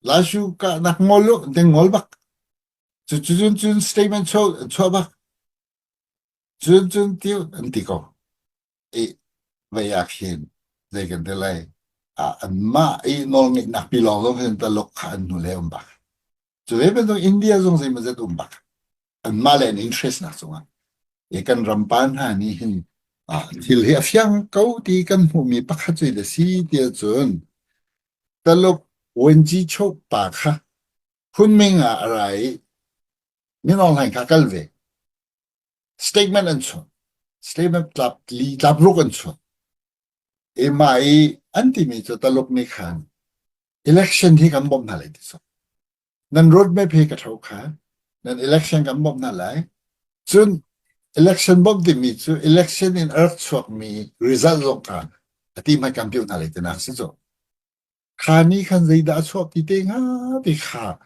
Lashu ka nak ngol u ding ngol bak cu cun cun statement chuah chuah bak cun cun tiu an ti ko i vei ah khin zei kan ti lai anmah i nawlngeihnak pi lawng zong hin Taluk kha an hnu le um bak cu ve bantuk India zong zeimawzat um bak anmah le an interest nak cungah i kan ram pa hna nih hin thil hi a fiang ko ti kan hmuhmi pakhat cu le si tiah cun Taluk Wenji Chok pa kha Kunming ah a ra i Min Aung Hlaing kha kal ve. Statement an chuah. Statement tlap li tlap ruk an chuah. I mah i an timi cu Taluk nih khan election hi kan bawmh hna lai ti so. Nan roadmap hi ka tho kha. Nan election kan bawmh hna lai. Cun election bawmh timi cu election in a rak chuakmi result zong kha a ti hmai kan piu hna lai tinak si cu. Kha ni khan zeidah a chuah ti te hnga ti kha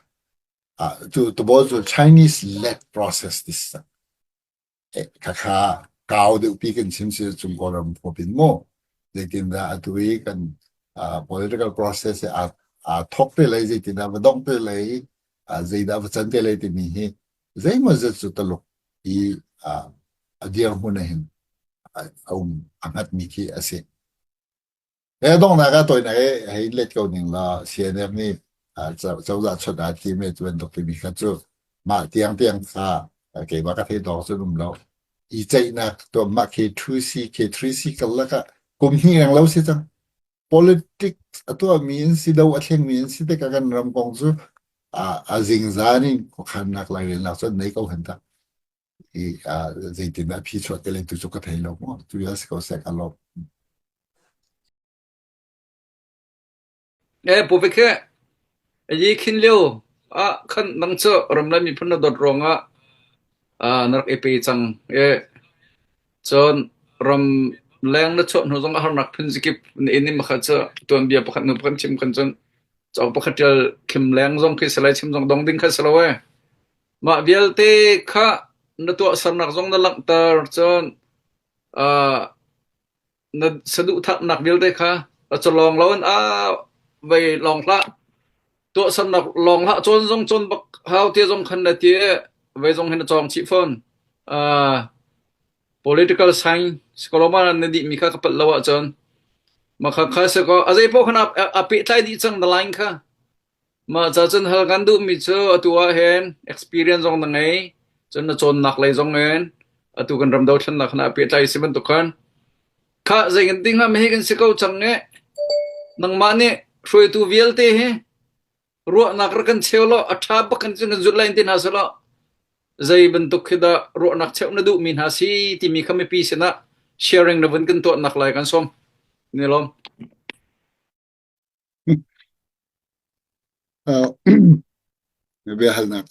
cu tubol cu Chinese led process ti si. Khakha kau deuhpi kan chim si cung Kawlram huap in mu. Zeitindah atu i kan political process hi aa thawk te lei, zeitindah va dongh te lei, zeidah va can te lei timi hi zeimawzat cu Taluk i a dirhmun ah hin a um a hngatmi khi a si. He donghnak ah tawinak he hei let ko ning law CNF nih cozah chawnh aa tim i cu bantuk timi kha cu mah tiangtiang kha keimah ka theih tawk cun um lo. I ceihnak tuah mah K2C K3C karlak ah kum hnih reng lo si cang. Politics a tuahmi in si do a thlengmi in si tikah kan ram kong cu a zingzan in khuakhannak lairelnak cu an nei ko hen ta. I zeitindah phi chuah te lai tu cu ka thei lo mu tu ya si ko seh ka lawm. Eh pu Vike yi khin lio ah khan nang cu ramlai miphun na dawt ruangah ah na rak i pe cang e cun. Ram leng na chuah hnu zong ah harnak phun zikip na in i makha cu tuanbia pakhat hnu pakhat chim khan cun cauk pakhat ṭial khim leng zong khi si lai chim zong dong ding kha si lo ee. Mah vialte kha na tuahsernak zong na langhter cun uh, na saduhthahnak vialte kha a cawlawng loin a vei lawng hlah. Tuahsernak lawng hlah cawn zong cawn bak hau te zong khan na ti i vei zong hin na cawng chih fawn. Uh, political science sikoloma na dih mi kha ka palh lo ahcun mah kha kha si ko a zei paoh khan a pehtlai dih cang na line kha. Mah ca cun hal kan duhmi cu atu ah hin experience zong na ngei, cun na cawnnak lei zong in atu kan ram dothlennak khan aa pehtlai si bantuk khan. Khah zei kan ti hnga hi kan si ko cang e. Nangmah nih hruaitu vialte hi ruahnak rak kan cheu law a ṭha bak kan cun kan zulh lai in ti hna selaw zei bantuk khi dah ruahnak cheuh na duhmi hna si timi kha mipi sinah sharing na vun kan tuahnak lai kan sawm. Ni lawm. Uh, biahalnak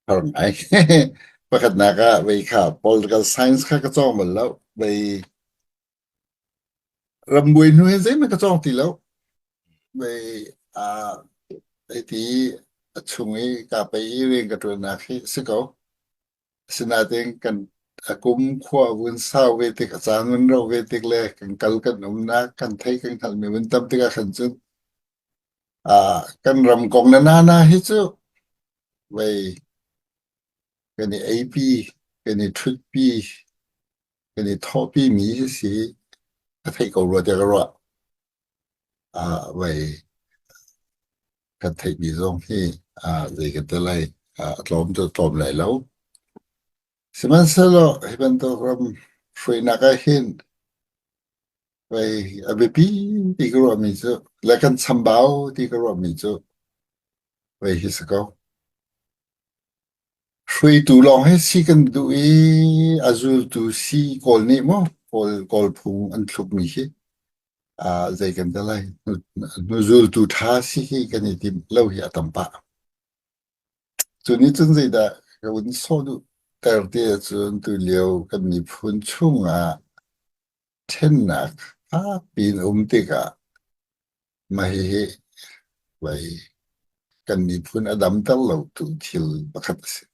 har ngai. Pakhatnak ah vei kha political science kha ka cawng bal lo. Vei rambuai hnu hin zeihmanh ka cawng ti lo. Vei uh, ti a chung i ka pei i rian ka ṭuannak hi si ko. Asinain kan a kum khua vun sau ve tik, a caan vun rauh ve tik le kan kal kan umnak, kan theih kan hngalhmi vun tam tikah khan cun ah kan ram kong na nana hi cu vei kan i eipi, kan i ṭhutpi, kan i thawhpi mi hi si a theih ko rua tiah ka ruah. Ah vei kan theihmi zong hi ah zei kan ti lai ah a tlawm cu a tlawm lai lo. Sihmanhsehlaw hi bantuk ram hruainak ah hin vei a biapi ti ka ruahmi cu le kan chambau ti ka ruahmi cu vei hi si ko. Hruaitu lawng hi si kan duh i a zultu si Kawl nih maw Kawl Kawl phung an thlukmi hi ah zei kan ti lai hnuzultu ṭha si hi kan i timh lo hi a tam pah. Cu nih cun zeidah ka vun sawh duh ter ti ahcun tulio kan miphun chungah ṭhennak fakpi in um tikah mah hihi vei kan miphun a damter lotu thil pakhat a si.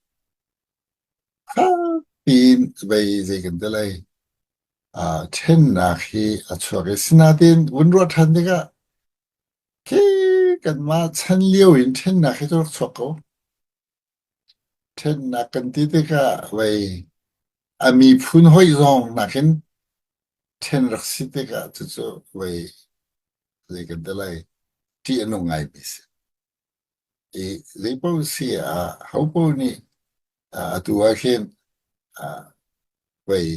Fakpi in vei zei kan ti lai aa ṭhennak hi a chuak i sinain vun ruah ṭhan tikah khi kanmah chan lio in ṭhennak hi cu rak chuak ko. Ṭhennak kan ti tikah vei a miphun hawi zong nakin ṭhen rak si tikah cucu vei zei kan ti lai ṭih a nung ngaimi si. I zeipaoh si ah hopaoh nih atu ah khin vei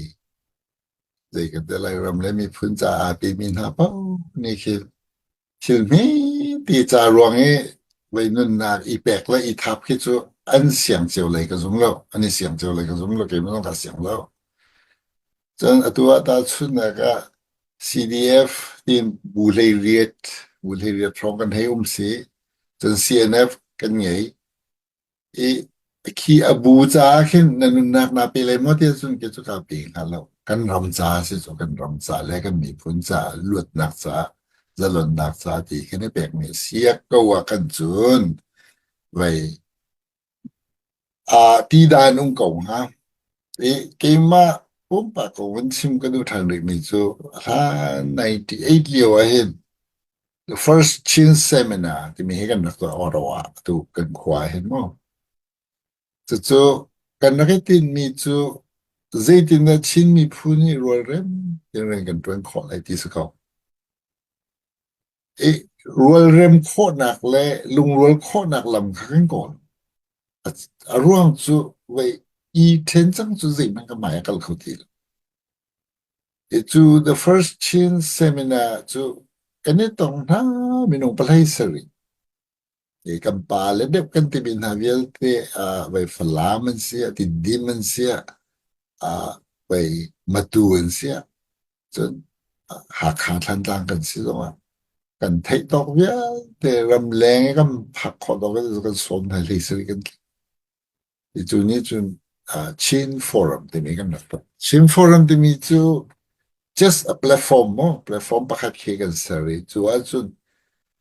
zei kan ti lai ram le miphun caah aa pemi hna paoh nih khin thil hmete ca ruang i vei nunnak i pek le i thap khi cu an siang cio lei ka zum lo. An i siang cio lei ka zum lo. Keimah zong kaa siang lo. Cun atu ah tahchunhnak ah CDF tiin bu 18, bu 18 hrawng kan hei um si. Cun CNF kan ngei. I khi a bu caah khin na nunnak naa pe lai maw ti ahcun kei cu kaa pe hnga lo. Kan ram caah si cu kan ram caah le kan miphun caah luatnak caah zalonnak caah ti kan i pekmi a si ko ah kan cun vei aa ti dan um ko hnga. I keimah pumpak ko vun chim ka duh ṭhan rihmi cu hlan 98 lio ah hin the first Chin seminar timi hi kan rak tuah Ottawa ah atu kan khua ah hin mu. Cucu kan rak i tinhmi cu zeitindah Chin miphun nih rualrem tein rian kan ṭuan khawh lai ti si ko. I rualrem khawhnak le lungrual khawhnak lam kha kan kawl. A ruang cu vei i ṭhen cang cu zeihmanh ka hmai a kal kho ti lo. I cu the first Chin seminar cu kan i tong hna minung pahlei sarih. I kan pa le deuh kan timi hna vialte uh, vei Falam an si ah, Tiddim an si ah, uh, vei Matu an si ah, cun Hakha Thlantlang kan si zongah kan theih tawk vialte ramleng i kan phak khawh tawk vialte kan sawm hna hlei sarih kan tling. Ti cu nih cun Chin Forum timi kan rak tuah. Chin Forum timi cu just a platform mu, platform pakhat khi kan ser i cu ahcun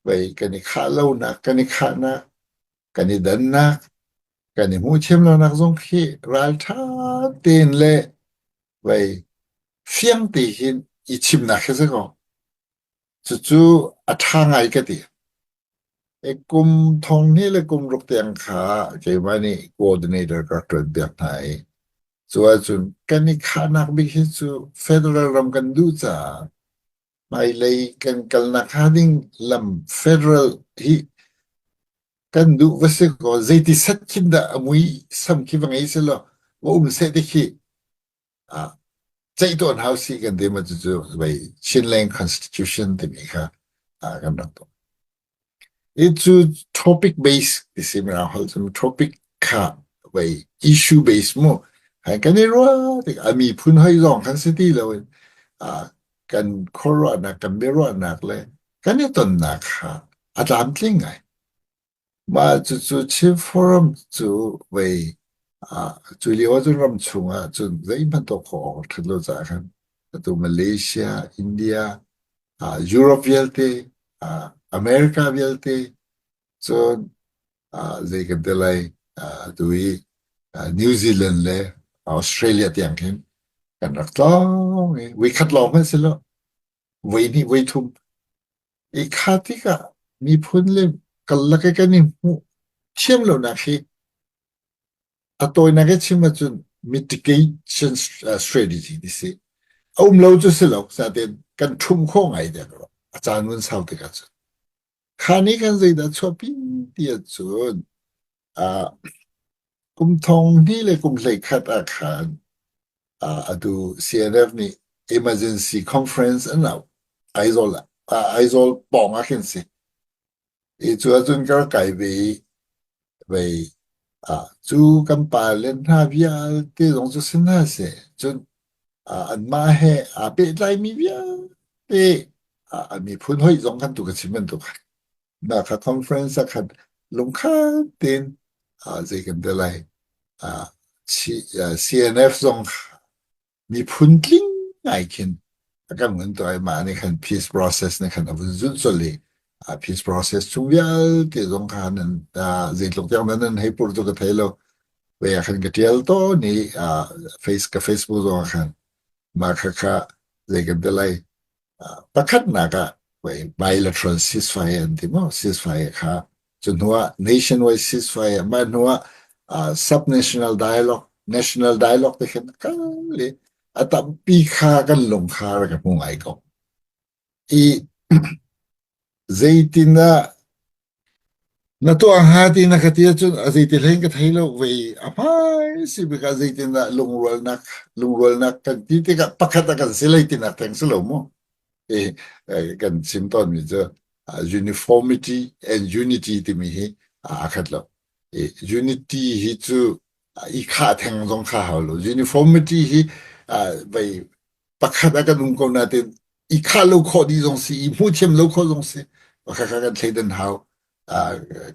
vei kan i khah lonak, kan i khahnak, kan i dannak, kan i hmuhthiam lonak zong khi ralṭha tein le vei fiang te hin i chimnak khi si ko. Cucu a ṭha ngai ka ti. Kum thong hnih le kum ruk tiang kha keimah nih coordinator ka rak ṭuan piak hna i cu ahcun kan i khahnak bik hi cu federal ram kan duh caah hmailei kan kalnak hnga ding lam federal hi kan duh va si kaw zeiti set khin dah a mui sam khi va ngei selaw va um seh ti khi ceih tawn hau si kan ti ma cucu vei Chinland Constitution timi kha kan rak tuah. I cu topic base ti si mirang holh cun topic kha vei issue base mu hai kan i ruah tik a miphun hoi zong kan si ti lo in kan khuaruahnak kan biaruahnak le kan i tonnak kha a tlamtling ngai. Mah cucu Chin Forum cu vei cu lio ahcun ramchung ahcun zeihmanh tuah khawh awk a ṭhat lo caah khan atu Malaysia, India, Europe vialte, America vialte, cun zei kan ti lai atu i New Zealand le Australia tiang khin kan rak tlawng i voikhat lawng hmanh si lo, voihnih voithum I kha tikah miphun le karlak i kan i hmuh thiam lonak hi a tawinak i chim ahcun mitigation strategy ti si. A um lo cu si lo, nain kan ṭhumh khawh ngai tiah ka ruah. A caan vun sau tikah cun. Kha nih khan zeidah chuahpi ti ahcun kum thong hnih le kum 11 ah khan atu CNF nih emergency conference an auh. Aizawl ah Aizawl pawng ah khin si. I cu ahcun ka rak kai ve i vei cu kan pa le hna vialte zong cu si hna seh. Cun anmah he aa pehtlaimi vialte a miphun hoih zong kan tu ka chim bantuk Mah kha conference ah khan lungkhat tein zei kan ti lai CNF zong miphun tling ngai khin a kan vun tuah i mah nih khan peace process nih khan a vun zulh colh i peace process chung vialte zong kha nan zeitluk tiang nan nan hei pur cu ka thei lo. Ve ah khan ka ṭial tawn i face ka Facebook zong ah khan mah kha kha zei kan ti lai Pakhatnak ah bilateral ceasefire an ti maw? Ceasefire kha cu hnu ah nationwide ceasefire, mah hnu ah subnational dialogue, national dialogue te khin kal i a tampi kha kan lung kha rak ka hmu ngai ko. I zeitindah Na tuah hnga ti na ka ti ahcun a zeiti hlei in ka thei lo vei a hmai si bik ah zeitindah lungrualnak lungrualnak kan ti tikah pakhat a kan si lei tinak theng si lo mu. I kan chim tawnmi cu uniformity and unity timi hi aa khat lo. I unity hi cu i khah theng zong kha hau lo. Uniformity hi vei pakhat ah kan um ko nain i khah lo khawh dih zong si i hmuh thiam lo khawh zong si pakhat kha kan thleidan hau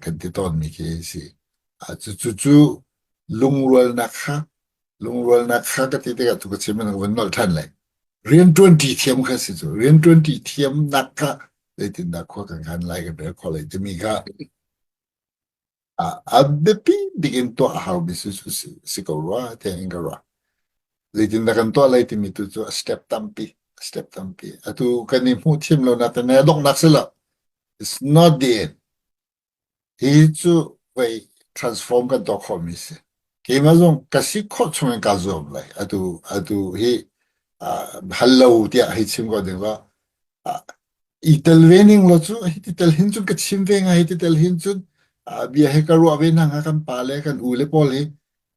kan ti tawnmi khi si cu cu cu lungrualnak kha lungrualnak kha ka ti tikah tu ka chim in ka vun nolh ṭhan lai rianṭuan ṭi thiam kha si cu rianṭuan ṭi thiamnak kha zeitindah khua kan khan lai kan rel khawh lai timi kha A biapi bik in tuah a haumi cu si ko rua tiah in ka ruah. Zeitindah kan tuah lai timi tu cu a step tampi, a step tampi. Atu kan i hmuh thiam lonak te a donghnak si lo. It's not the end. Hi cu vei transform kan tuah khawhmi si. Keimah zong ka si khawh chung in kaa zuam lai. Atu atu hi hal lo tiah hei chim ko ding lo. I tel ve ning law cu hiti tel hin cun ka chim ve hnga hiti tel hin cun bia he ka ruah ve hna hnga kan pa le kan u le pawl hi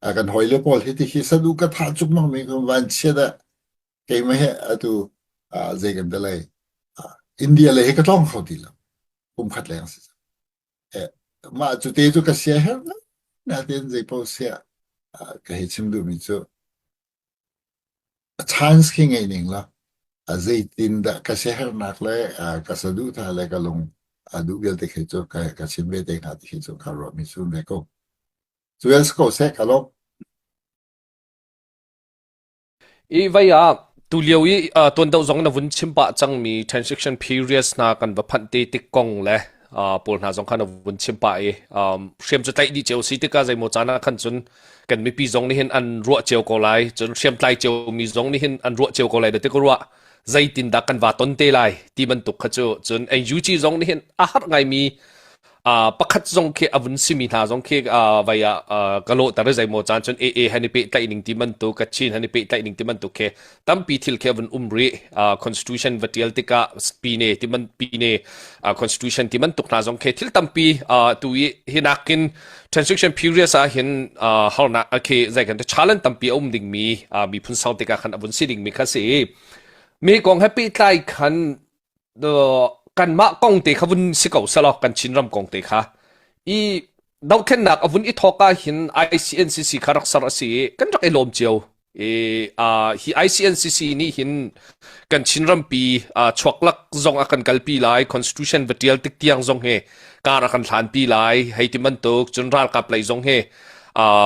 kan hawi le pawl hi ti khi sanu ka thah cuk mang mi kan van chiat ah keimah he atu zei kan ti lai India le hi ka tlawng kho ti lo kum khat leng si mah cu te cu ka sia her natin zei paoh sia ka hei chim duhmi cu A chance khi ngei ning law a zeitindah ka siaherhnak le ka saduhthah le ka lung a duh vialte khi cu ka chim ve te hnga ti khi cu ka ruahmi cu ve ko. Cu vial si ko seh ka lawm. I vai ah tulio i uh, tuan deuh zong na vun chim pah cangmi transaction periods hna kan va phanh te tik kong le uh, pawl hna zong kha na vun chim pah i um, hriam cu tlaih dih cio si tikah zeimaw caan ah khan cun kan mipi zong nih hin an ruah cio ko lai cun hriamtlai cio mi zong nih hin an ruah cio ko lai da ti ka ruah zeitin dah kan va ton te lai ti bantuk kha cu cun NUG zong nih hin a har ngaimi uh, pakhat zong khi a vun simi hna zong khi uh, vai ah uh, ka lawhter zeimaw caan cun AA han i pehtlaih ning ti bantuk Kachin han i pehtlaih ning ti bantuk khi tampi thil khi a vun um rih uh, constitution va tial tikah pine ti man pine uh, constitution ti bantuk hna zong khi thil tampi uh, tu i hinakin transaction periods ah hin uh, harnak khi zei kan challenge tampi a um dingmi uh, miphun sang tikah khan a vun si dingmi kha si mi kong he pehtlai khan kanmah kong te kha vun si ko selaw kan Chinram kong te kha i dothlennak a vun i thawk ah hin ICNCC kha rak ser a si i kan rak i lawm cio i hi ICNCC nih hin kan Chinrampi chuaklak zong a kan kalpi lai constitution va tial tik tiang zong hi kar a kan hlanpi lai hei ti bantuk cun ralkap lei zong hi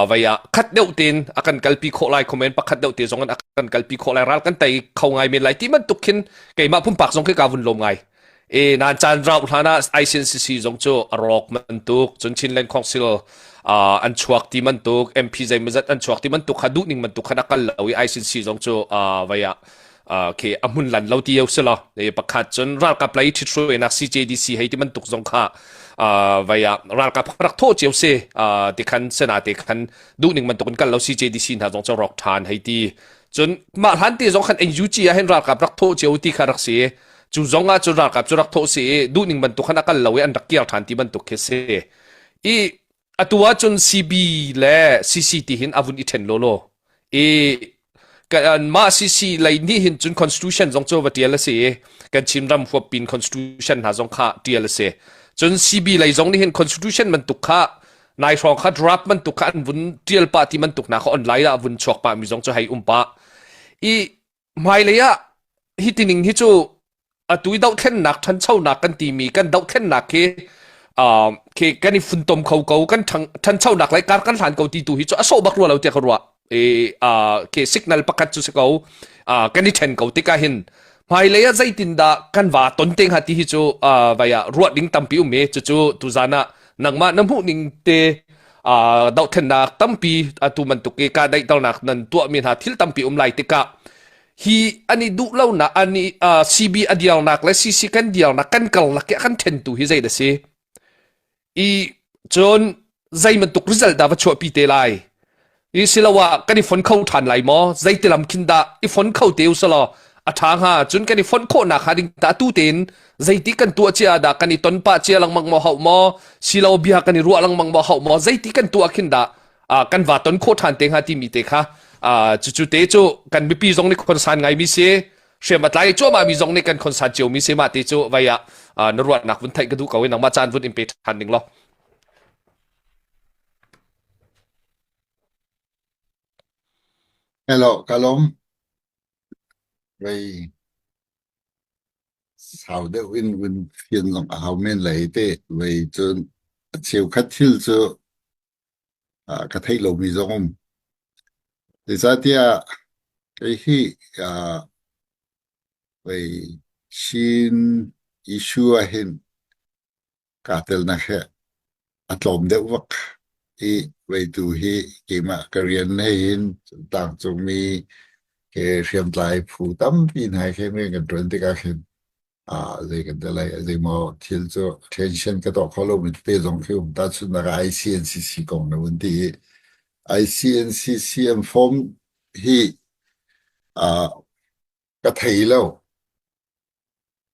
vai ah khat deuh tein a kan kalpi khawh lai khomen pakhat deuh te zong in a kan kalpi khawh lai ral kan tei kho ngai men lai ti bantuk khin keimah pumpak zong khi ka vun lawm ngai e nan caan rau hlan ah ICNCC zong cu a rawk bantuk cun Chinland Council uh, an chuak ti bantuk MP zeimazat an chuak ti bantuk kha duh ning bantuk khan a kal lo i ICNC zong cu uh, vai ah uh, khi a hmun lan lo ti yo si lo e pakhat cun ralkap lei ṭhithruainak CJDC hei ti bantuk zong kha uh, vai ah ralkap rak tho cio si uh, ti khan sena te khan duh ning bantuk in kal lo CJDC hna zong cu rawk ṭhan hei ti Cun mah hlan te zong khan NUG ah hin ralkap rak thawh cio ti kha rak si. Cu zong ah cun ralkap cu rak thawh si i duhning bantuk khan a kal lo i an rak kir ṭhan ti bantuk khi si. I atu ah cun CB le CC ti hin a vun i ṭhen lawlaw. I mah CC lei nih hin cun constitution zong cu va ṭial a si i kan Chinram huappin constitution hna zong kha ṭial a si. Cun CB lei zong nih hin constitution bantuk kha nai hrawng kha draft bantuk kha an vun tial pah ti bantuk hna kha online ah vun chuak pah mi zong cu hei um pah i hmailei ah hi tining hi cu atu i dohthlennak ṭhanchonak kan timi kan dohthlennak khi uh, khi kan i funtom kho ko kan ṭhanchonak lai kar kan hlan ko ti tu hi cu a sawh bak rua lo tiah ka ruah i uh, khi signal pakhat cu si ko uh, kan i ṭhen ko tikah hin hmailei ah zeitindah kan va ton te hnga ti hi cu uh, vai ah ruah ding tampi um i cucu tuzan ah nangmah na hmuh ning te uh, dohthlennak tampi atu bantuk i kahdaihternak nan tuahmi hna thil tampi um lai tikah hi ani duh lonak ani uh, CB a diarnak le CC kan diarnak kan karlak i a kan ṭhentu hi zei da si I cun zei bantuk result dah va chuahpi te lai? I siloah kan i fon kho ṭhan lai maw? Zeiti lam khin dah i fon kho te usalaw a ṭha hnga? Cun kan i fonh khawhnak hnga ding tah atu tein zeiti kan tuah cia dah kan i ton pah cia lengmang maw hauh maw? Silo bia kan i ruah lengmang maw hauh maw? Zeiti kan tuah khin dah uh, kan va ton khawh ṭhan te hnga timi te kha uh, cucu te cu kan mipi zong nih concern ngaimi si. Hriam a tlai cuahmah mi zong nih kan concern cio mi si mah te cu vai ah na ruahnak vun theih ka duh ko i nangmah caan vun in pe ṭhan ding law. Hello, ka lawm. Vei sau deuh in vun fian zong a hau men lai te. Vei cun a cheukhat thil cu ah ka theih lomi zong um. Zeicahtiah kei hi ah vei Chin issue ah hin kaa telnak hi a tlawm deuh vak i vei tu hi keimah ka rian he hin tlangcungmi ke hriamtlai phu tampi hna he khin rian kan ṭuan tikah khin ah zei kan ti lai zeimaw thil cu attention ka tuah kho lomi tete zong khi um tahchunhnak ah ICNCC kong na vun ti i ICNCC an form hi ah ka thei lo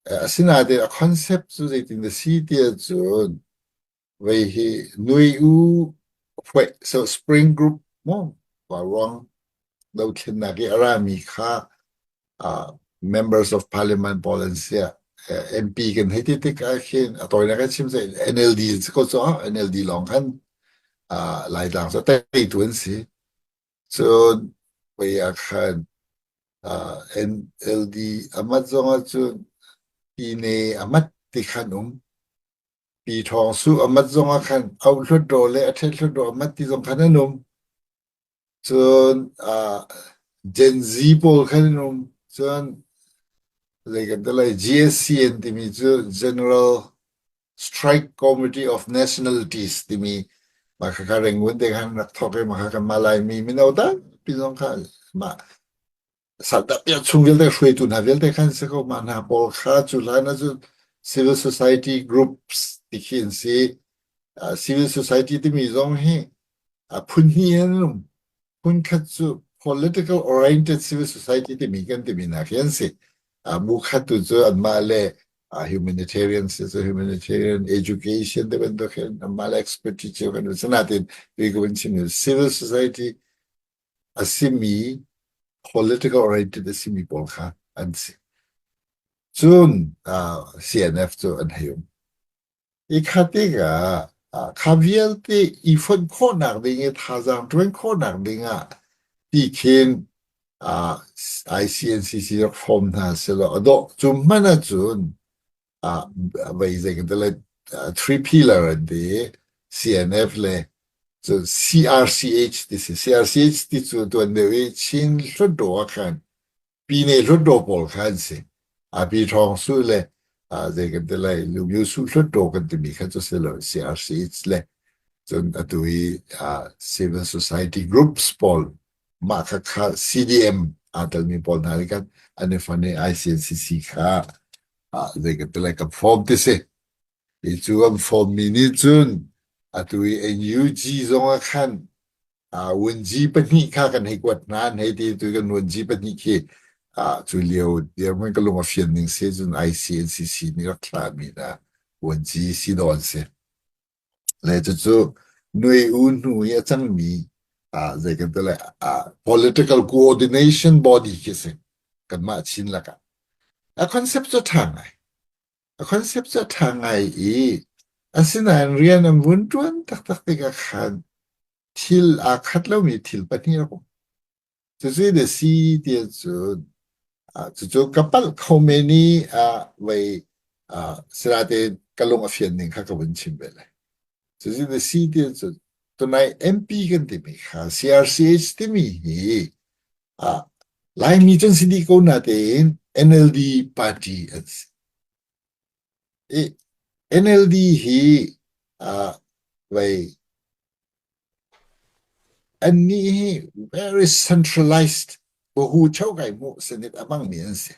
asinain a concept cu zeitin a si ti ahcun Vei hi nui u huaih so spring group maw ruang dothlennak i a rami kha uh, members of parliament pawl an si MP kan hei ti tik ah khin a tawinak kan chim sai NLD si ko cu NLD lawng khan uh, Laitlang cu teitu an si cun vei ah khan uh, NLD amat zong ah cun Pine amat ti khan um Pi Ṭhawng Su a mat zong ah khan auhlut raw le a ṭhet hlut raw a mat ti zong khan an um. Cun uh, Gen Z pawl khan an um. Cun zei kan ti lai GSCN timi cu General Strike Committee of Nationalities timi mah khakha Rangoon te khan rak thawk i mah kha kanmah Laimi mino tampi zong kha mah Saldah chung vialte hruaitu hna vialte khan si ko mah hna pawl kha cu hlan ahcun civil society groups ti khi an si. Uh, civil society timi zong hi uh, phun hnih an um. Phun khat cu political oriented civil society timi kan timi hna khi an si. Uh, bu khat tu cu anmah le uh, humanitarian si cu humanitarian education te bantuk hin anmah le expertise cio kan si natin vi ka vun chim civil society a simi political oriented a simi pawl kha an si. Cun uh, CNF cu an hei um. I kha tikah uh, kha vialte i fonh khawhnak ding i thazaang ṭuan khawhnak ding ah ti khin uh, ICNCC rak form hna selaw a dawh. Cu hmanh ahcun ah vei zei kan ti lai three pillar an ti CNF le cu CRCH ti si CRCH ti cu tuan deuh i Chin Hlutdaw ah khan Pine Hlutdaw pawl kha an si a pi Thawng Su le zei kan ti lai Lumyu Su Hlutdaw kan timi kha cu si lo CRCH le cun atu i civil society groups pawl mah kha kha CDM aa telmi pawl hna nih khan an i fon i ICNCC kha ah zei kan ti lai kan form ti si. Hi cu an form mi nih cun atu i NUG zong ah khan uh, wunji pahnih kha kan hei kuat hna an hei ti tu kan wunji pahnih khi uh, cu lio dirhmun ka lung a fian ning si cun ICNCC nih rak thlah mi na wunji si dawn si. Le cucu nui u hnu i a cangmi uh, zei kan ti lai uh, political coordination body khi si kanmah Chin lakah. A concept cu ṭha ngai. A concept cu a ṭha ngai i asinain rian an vun ṭuan taktak tikah khan thil aa khat lomi thil pahnih a um. Cucu na si ti ahcun cucu ka palh kho men i vei sinain ka lung a fian ning kha ka vun chim ve lai. Cucu na si ti ahcun tunai MP kan timi kha CRCH timi hi Laimi cu an si dih ko natein NLD party an si. I NLD hi vei Annih hi very centralized bahu chokai hmuh senit a hmangmi an si.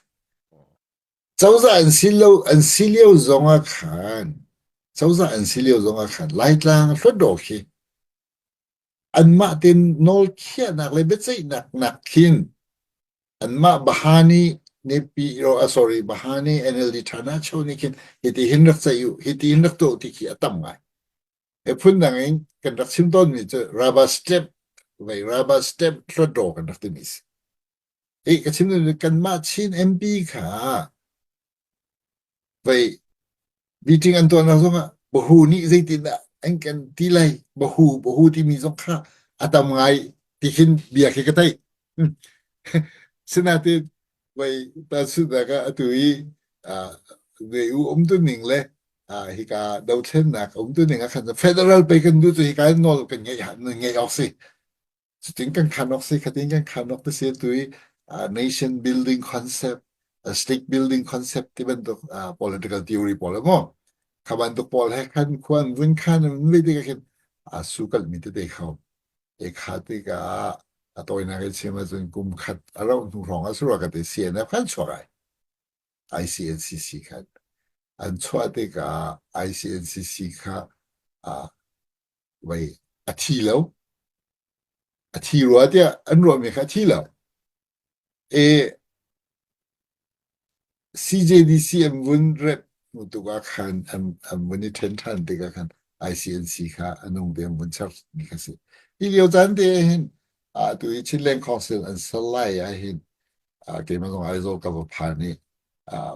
Cozah an si lo an si lio zong ah khan cozah an si lio zong ah khan Laitlang Hlawtdaw khi anmah tein nawl khiahnak le biaceihnak nak khin anmah Bahani Nepi uh, sorry Bahani NLD Thana cho nih khin hiti hin rak ceih u hiti hin rak tuah ti khi a tam ngai. He phundang in kan rak chim tawnmi cu rubber stamp vei rubber stamp hlawtdaw kan rak timi si. Hi ka chim duhmi kanmah Chin MP kha vei meeting an tuahnak zongah bahu nih zeitindah an kan ti lai bahu bahu timi zong kha a tam ngai ti khin bia khi ka theih. Sinain vei tahchunhnak ah atu i vei u um tu ning le hika dothlennak um tu ning ah khan federal pei kan duh cu hika in nawl kan ngeih ngeih awk si cutin kan khan awk si khatin kan khan awk ti si tu i nation building concept state building concept ti bantuk political theory pawl mo kha bantuk pawl he khan khuan vun khan vun ve tikah khin a su kal mi tete kho e kha tikah a tawinak in chim ahcun kum khat a rauh hnu hrawng ah surah ka ti CNF khan chuak ai ICNCC khan an chuah tikah ICNCC kha uh, vei a thi lo a thi rua tiah an ruahmi kha a thi lo e CJDC an vun rep hnu tuk ah khan an an vun i ṭhen ṭhan tikah khan ICNC kha a nung te an vun char mi kha si. Hi lio caan te ah hin atu i Chinland Council an ser lai ah hin keimah zong Aizawl ka va phan i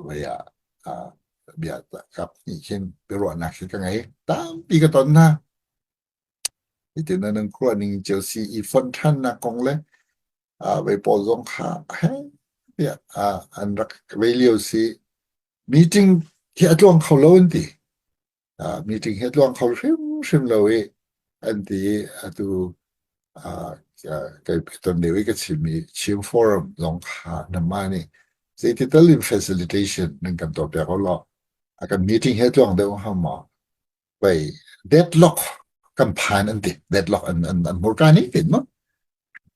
vei ah bia kap nih khin biaruahnak hi ka ngei. Tampi ka ton hna. Hitin nan khuah ning cio si i fonh ṭhannak kong le vei pawl zong kha he tiah an rak vei lio si. Meeting hi a tluang kho lo an ti. Meeting hi a tluang kho hrimhrim lo i an ti i atu. Kai ton deuh i ka chimmi Chin Forum zong kha nanmah nih zeiti tal in facilitation nan kan tuahpiak u law a kan meeting he tluang deuh hnga maw? Pei deadlock kan phan an ti. Deadlock an an an hmurka nih tin maw?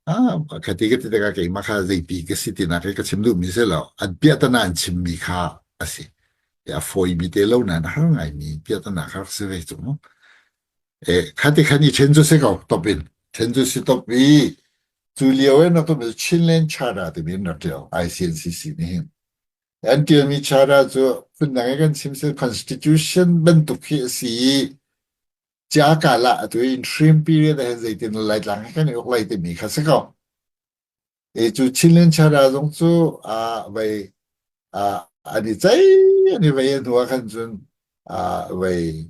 Ah, ka ti ka ti tikah keimah kha zeipi ka si tinak hi ka chim duhmi si lo. An piahtana an chimmi kha a si. A fawimi te lo nain a har ngaimi piahtana kha rak si ve cu mu. E, khati khan i ṭhen cu si ko, top in. Ṭhen cu si top i, cu lio in rak tum Chinland Charter timi in rak ṭial ICNCC nih hin. An ṭialmi charter cu phundang i kan chim si constitution bantuk khi a si i, Ciakal ah atu interim period ah hin zeitin Laitlang hi kan i uk lai timi kha si ko. E cu Chinland Chara zong cu a vei a an i cei an i vei hnu ah khan cun a vei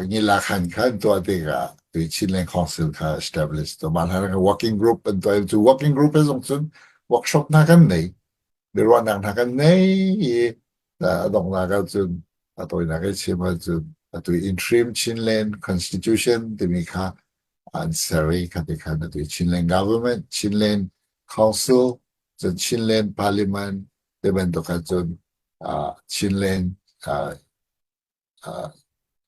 ngila khan khan tuah tikah tu Chinland Council kha establish to mah hlan working group an tuah cu working group he zong cun workshop hna kan nei biaruahnak hna kan nei i A donghnak ahcun a tawinak i chim ahcun atu interim Chinland Constitution timi kha an ser i khati khan atu Chinland Government, Chinland Council, cun Chinland Parliament ti bantuk ahcun uh, Chinland uh, uh,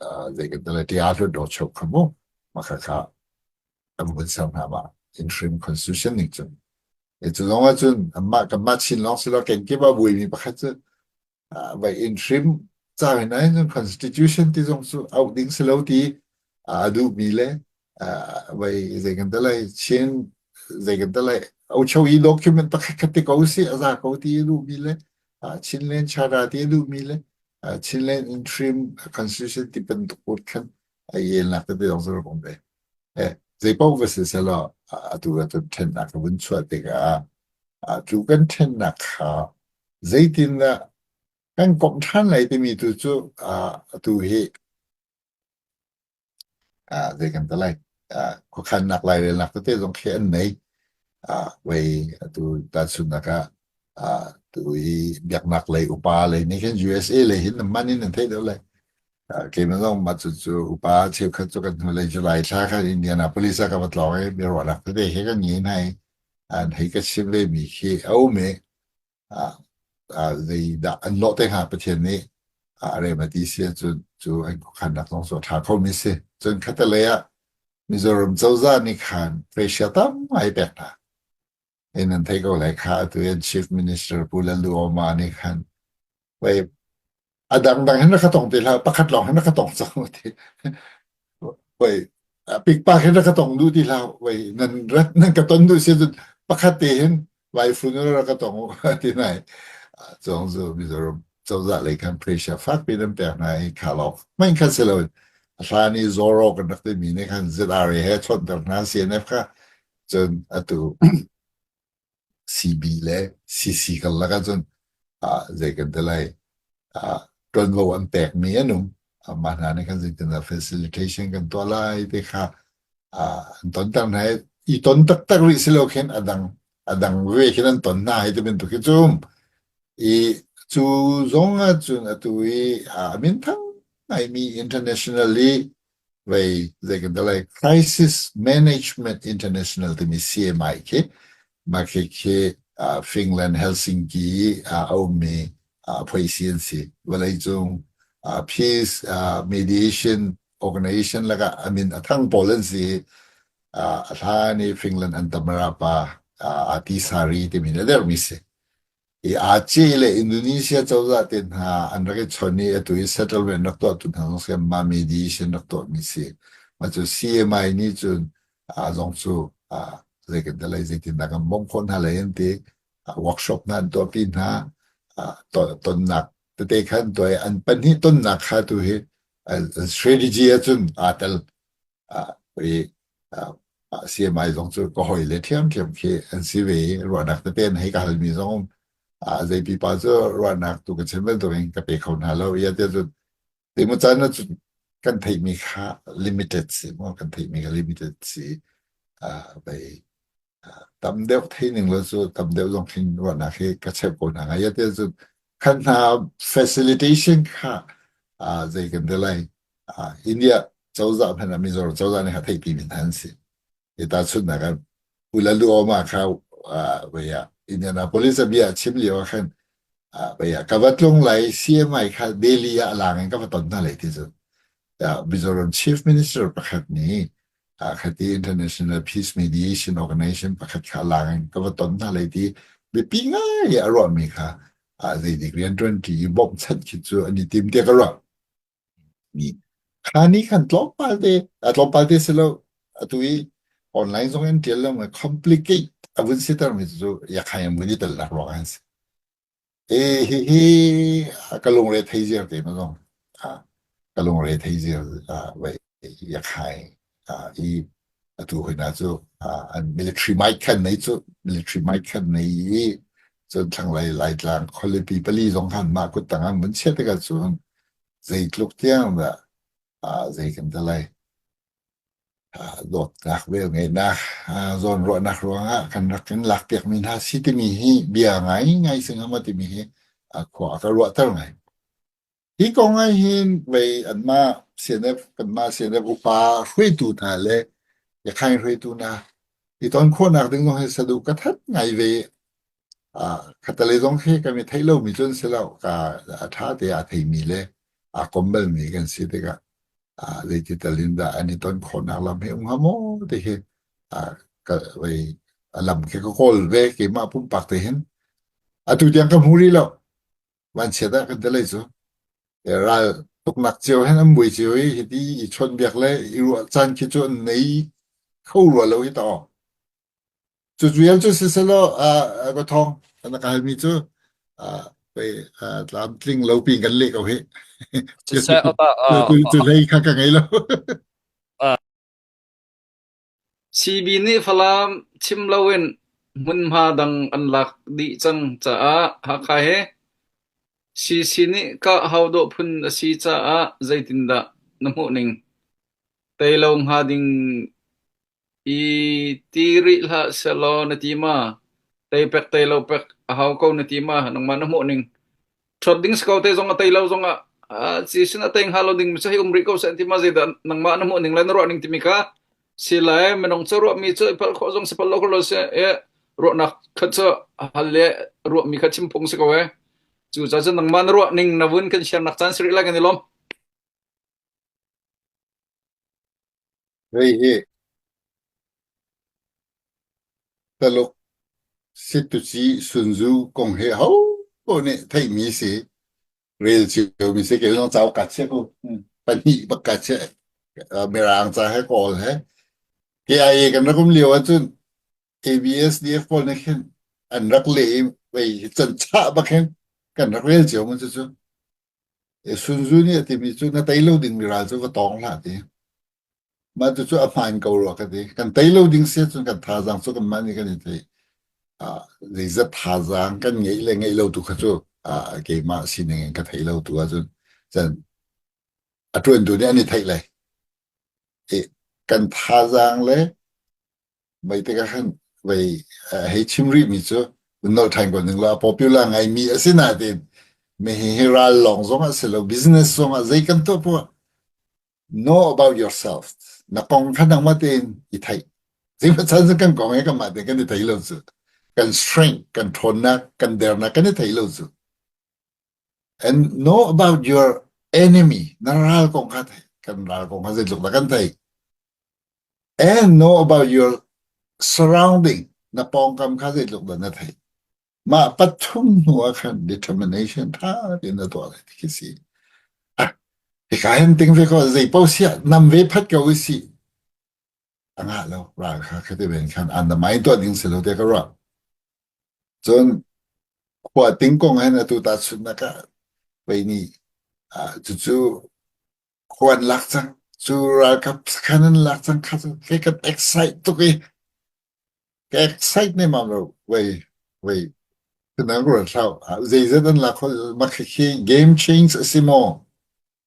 uh, zei kan tala tia hlut do chok kha mu maka kha an vun ser hna ma interim constitution ning cun E cu zong ahcun anmah kanmah Chin lawng si lo kenkip ah buaimi pakhat cu vai interim ca hin ahhin constitution ti zong cu auh ding si lo ti a duhmi le vai zei kan ti lai Chin zei kan ti lai ochoyi document pakhat khat ti ko si a za ko ti a duhmi le Chinland Charter ti a duhmi le Chinland interim constitution ti bantuk khan a ielnak tete zong cu rak um ve. Eh, zeipaoh va si sehlaw atu ahcun ṭhennak a vun chuah tikah cu kan ṭhennak kha zeitindah kan komh ṭhan lai timi tu cu atu hi zei kan ti lai khuakhannak lairelnak tete zong khi an nei. Wei atu tahchunhnak ah tu hi biaknak lei upa lei nih khin USA lei hin man in an theih deuh lai. Keimah zong mah cucu upa cheukhat cu kan hnulei July thla khan Indianapolis ah ka va tlawng i biaruahnak tete he kan ngei hna i an hei ka chim ve mi khi a um i zeidah an lawh te hnga Pathian nih a rem a ti si ahcun cu an khuakhannak zong cu a ṭha kho mi si. Cun khattelei ah Mizoram cozah nih khan pressure tam ngai pek hna. In an theih ko lai kha atu in Chief Minister Pu Lalduhoma nih khan wei a dangdang hin rak ka tong ti hlah pakhat lawng hin rak ka tong cang ti wei pikpak hin rak ka tong duh ti hlah wei nan rat nan ka ton duh si cun pakhat te hin vai fun rak ka tong u ti nai cong zu Mizoram cozah lei khan pressure fak pi nan pek hna i kha lawng hmanh khan si lo hlan i Zoro kan rak timi nih khan ZRA he chawnhter hna CNF kha cun atu CB le CC karlak ahcun zei kan ti lai ṭuanvo an pekmi an um. Mah hna nih khan zeitindah facilitation kan tuah lai ti kha an tonter hna i i ton taktak rih si lo khin a dang a dang ve khin an ton hna hei ti bantuk khi cu um. I cu zong ahcun atu i a minthang ngaimi internationally vei zei kan ti lai Crisis Management International timi CMI khi mah khi khi Finland Helsinki i a ummi phoisi an si vawleicung peace mediation organization lakah a min a thang pawl an si a hlan i Finland an tamara pa Ahtisaari timi a dermi si I Aceh le Indonesia cozah te hna an rak i chon i atu i settlement rak tuahtu hna zong si mah mediation rak tuahmi si. Mah cu CMI nih cun zong cu zei kan ti lai zeitindah kan bawmh khawh hna lai an ti. Workshop hna an tuahpi hna. Tonnak tete khan tuah i an pahnih tonnak kha tu hi strategy ahcun aa tel. I CMI zong cu ka hawi le ṭhiamṭhiam khi an si ve i ruahnak tete an hei ka halmi zong um. Zei pipa cu ruahnak tu ka chim bantukin ka pe kho hna lo. Ia tiah cun timu caan ah cun kan theihmi kha limited si maw kan theihmi kha limited si. Vei tam deuh thei ning lo cu tam deuh zong khin ruahnak hi ka cheuh ko hna. Ia tiah cun khan hna facilitation kha zei kan ti lai India cozah hmanh ah Mizoram cozah nih a theihpi mi hna an si. Hi tahchunhnak ah. Pu Lalduhoma kha vei ah Indianapolis a bia a chim lio ah khan vei ah ka va tlung lai CMI kha Delhi ah a lang in ka va ton hna lai ti cu. Mizoram Chief Minister pakhat nih khati International Peace Mediation Organization pakhat kha a lang in ka va ton hna lai ti biapi ngai a ruahmi kha zeidik rianṭuanṭi i bawmhchanh khi cu an i tim tiah ka ruah. Kha nih khan tlawmpal te, tlawmpal te si lo, atu i online zong in ṭial lo complicate a vun siter mi cu yakhai an vun i tel nak ruang ah an si. E hihi ka lungre thei ziar te ma zong ka lungre thei ziar vai yakhai i atu hoi na cu an military might khan nei cu military might khan nei i cun thlanglei Laitlang khualipi pali zong khan mah kut tang an vun chiah tikah cun zeitluk tiang dah zei kan ti lai dawtnak velngeihnak zawnruahnak ruangah kan rak in lakpiakmi hna si timi hi bia ngaingai si hnga maw timi hi khua a ka ruahter ngai. Hi kong ah hin vei anmah CNF kanmah CNF upa hruaitu hna le Yakhain hruaitu hna i ton khawhnak ding zong hi saduh ka that ngai ve. Khatalei zong khi kan i theih lomi cu an si lo. Ka a ṭha te aa theimi le aa kom balmi kan si tikah zeiti tal in dah an i ton khawhnak lam hi um hnga maw ti hi ka vei a lam khi ka kawl ve keimah pumpak te hin. Atu tiang ka hmu rih lo. Vanchiat ah kan ti lei cu. Ral tuknak cio hen an buai cio i hiti i chawnhbiak le i ruah caan khi cu an nei kho rua lo hi ta aw. Cu rian cu siselaw ka thawng na ka halmi cu pei tlamtling lo pin kan leh ko hi. Cu hlei kha ka ngei lo. CB nih Falam chim loin hmunhma dang an lak dih cang caah Hakha hi CC nih kah hau dawh phun a si caah zeitindah na hmuhning? Tei lo hnga ding I ti rih hlah sehlaw na ti ma? Tei pek tei lo pek a hau ko na ti ma? Nangmah na hmuh ning. Ṭhawt ding si ko te zong a tei lo zong ah si sin a tei hnga lo ding mi cu hei um rih ko seh an ti ma zeidah nangmah na hmuh ning le na ruah ning timi kha si lai minung cu ruahmi cu i palh khawh zong si palh lo kho lo si e ruahnak kha cu hal le ruahmi kha chim phung si ko e cu ca cu nangmah na ruah ning na vun kan share nak caan si rih lai kan i lawm. Hei hi Taluk Situci Sunzu kong hi ho paoh nih theihmi si rel ciomi si kei zong cauk kaa chiah ko pahnih bak kaa chiah Mirang ca he Kawl he KIA kan rak um lio ahcun ABSDF pawl nih khin an rak leh i vei can chah bak hin kan rak rel cio mu cucu Sunzu nih a timi cu na tei lo dingmi ral cu va tawng hlah ti. Mah cucu a hmaan ko rua ka ti. Kan tei lo ding si ahcun kan thazaang cu kanmah nih kan i theih. Ah, zeizat thazaang kan ngeih le ngeih lo tu kha cu ah, keimah sining in ka theih lo tu ahcun cun a ṭuantu nih an i theih lai. I kan thazaang le mei tikah khan vei hei chim rih mi cu nolh ṭhan ko ning law popular ngaimi a si nain mi hi ral lawng zong ah si lo business zong ah zei kan tuah poah know about yourself na kong kha nangmah tein i theih zeimah chan cu kan kong he kanmah tein kan i thei lo cu kan strength kan ṭhawnnak kan dernak kan i thei lo cu and know about your enemy na ral kong kha thei kan ral kong kha zeitluk dah kan thei and know about your surrounding na pawngkam kha zeitluk dah na theih mah pathum hnu ah khan determination tha tein na tuah lai ti khi si ah hika hin ting ve ko zei paoh siah nam ve phat ko si a ngah lo ral kha khati ven khan an na mai tuah ding si lo te ka ruah cun khua ting kong hen atu ta chun na ka pei ni cucu Khua an lak cang. Cu ralkap sakhan an lak cang kha cu kei kan excite tuk i ka excite nemam lo. Wei wei tunang ruat hlah zeizat an lak mak khi game change a si maw?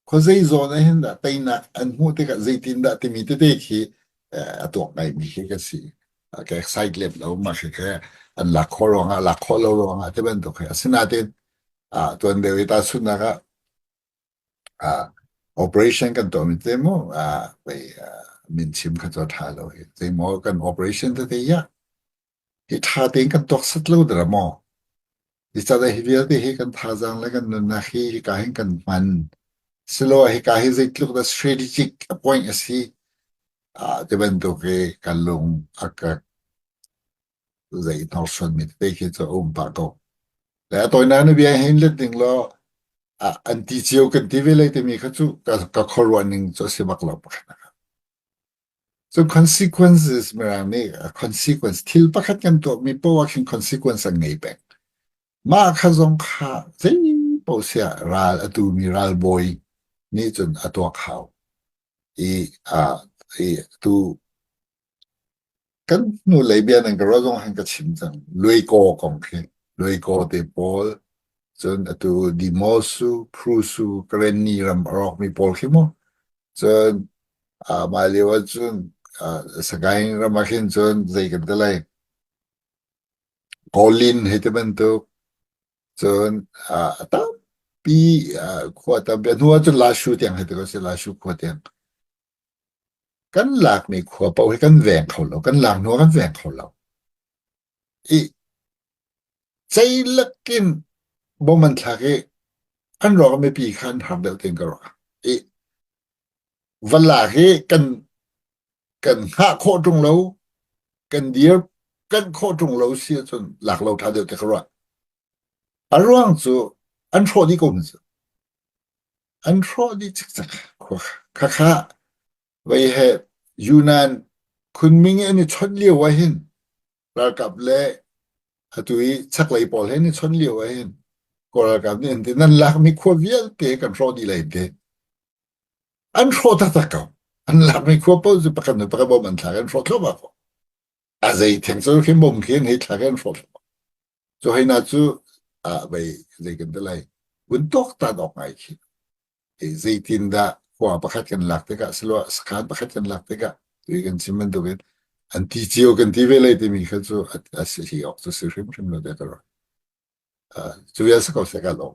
Khuazei zawn ah hin dah teinak an hmuh tikah zeitin dah timi tete khi a tuak ngaimi khi ka si. Ka excite lem lo mah khi kha an lak khawh ruangah lak khawh lo ruangah ti bantuk hi. Asinain tuan deuh i tahchunhnak ah uh, operation kan tuahmi te mu uh, min chim kha cu a ṭha lo hi. Zeimaw kan operation tete ya. Hi ṭha tein kan tuak set lo dara maw? Zeicahtiah hi vialte hi kan thazaang le kan nunnak hi hika hin kan hman. Siloah hika hi zeitluk dah strategic a point a si ah ti bantuk hi kan lung a ka zei hnorsuanmi tete khi cu a um pah ko. Le a tawinak na bia hin let ding law an ti cio kan ti ve lai timi kha cu ka, ka khuaruah ning cu a si bak lo pakhat. Cu consequences mirang nih consequence thil pakhat kan tuahmi poah ah khin consequence an ngei peng. Mah kha zong kha zei paoh siah ral a tumi ralbawi nih cun a tuak hau. I, uh, i tu Kan hnulei bia nan ka ruah zong han ka chim cang. Luaikaw kong khi. Luaikaw te pawl, cun atu Dimosu, Prusu, Karenni ram a rawkmi pawl khi mu. Cun uh, mah lio ahcun uh, Sagaing ram ah khin cun zei kan ti lai. Kawlin hei ti bantuk. Cun uh, a tampi uh, khua tampi. A hnu ahcun Lashu tiang hei ti ko si, Lashu khua tiang. Kan lakmi khua paoh hi kan veng kho lo. Kan lak hnu ah kan veng kho lo. I ceilak in bom an thlak i an rawk mipi kha an har deuh tiin ka ruah. I va lak hi kan kan hngah khawh ṭung lo, kan dir kan khawh ṭung lo si ahcun lak lo ṭha deuh ti ka ruah. A ruang cu an hrawh dih ko hna cu. An hrawh dih cikcek. Khakha vei he Yunnan Kunming i an i chawnh lio ah hin ralkap le atu i chaklei pawl he an i chawnh lio ah hin Kawl ralkap nih an ti nan lakmi khua vialte kan hrawh dih lai ti. An hrawh taktak ko. An lakmi khua paoh cu pakhat hnu pakhat bom an thlak an hrawh thluahmah ko. A zei theng cu khi bom khi an hei thlak an hrawh thluahmah. Cu hei na cu ah vei zei kan ti lai vun tuaktan awk ngai khi zeitindah khua pakhat kan lak tikah siloah sakhan pakhat kan lak tikah tui kan chim bantukin an ti cio kan ti ve lai timi kha cu a si hi awk cu si hrimhrim lo te ka ruah. Cu vial si ko seh ka lawm.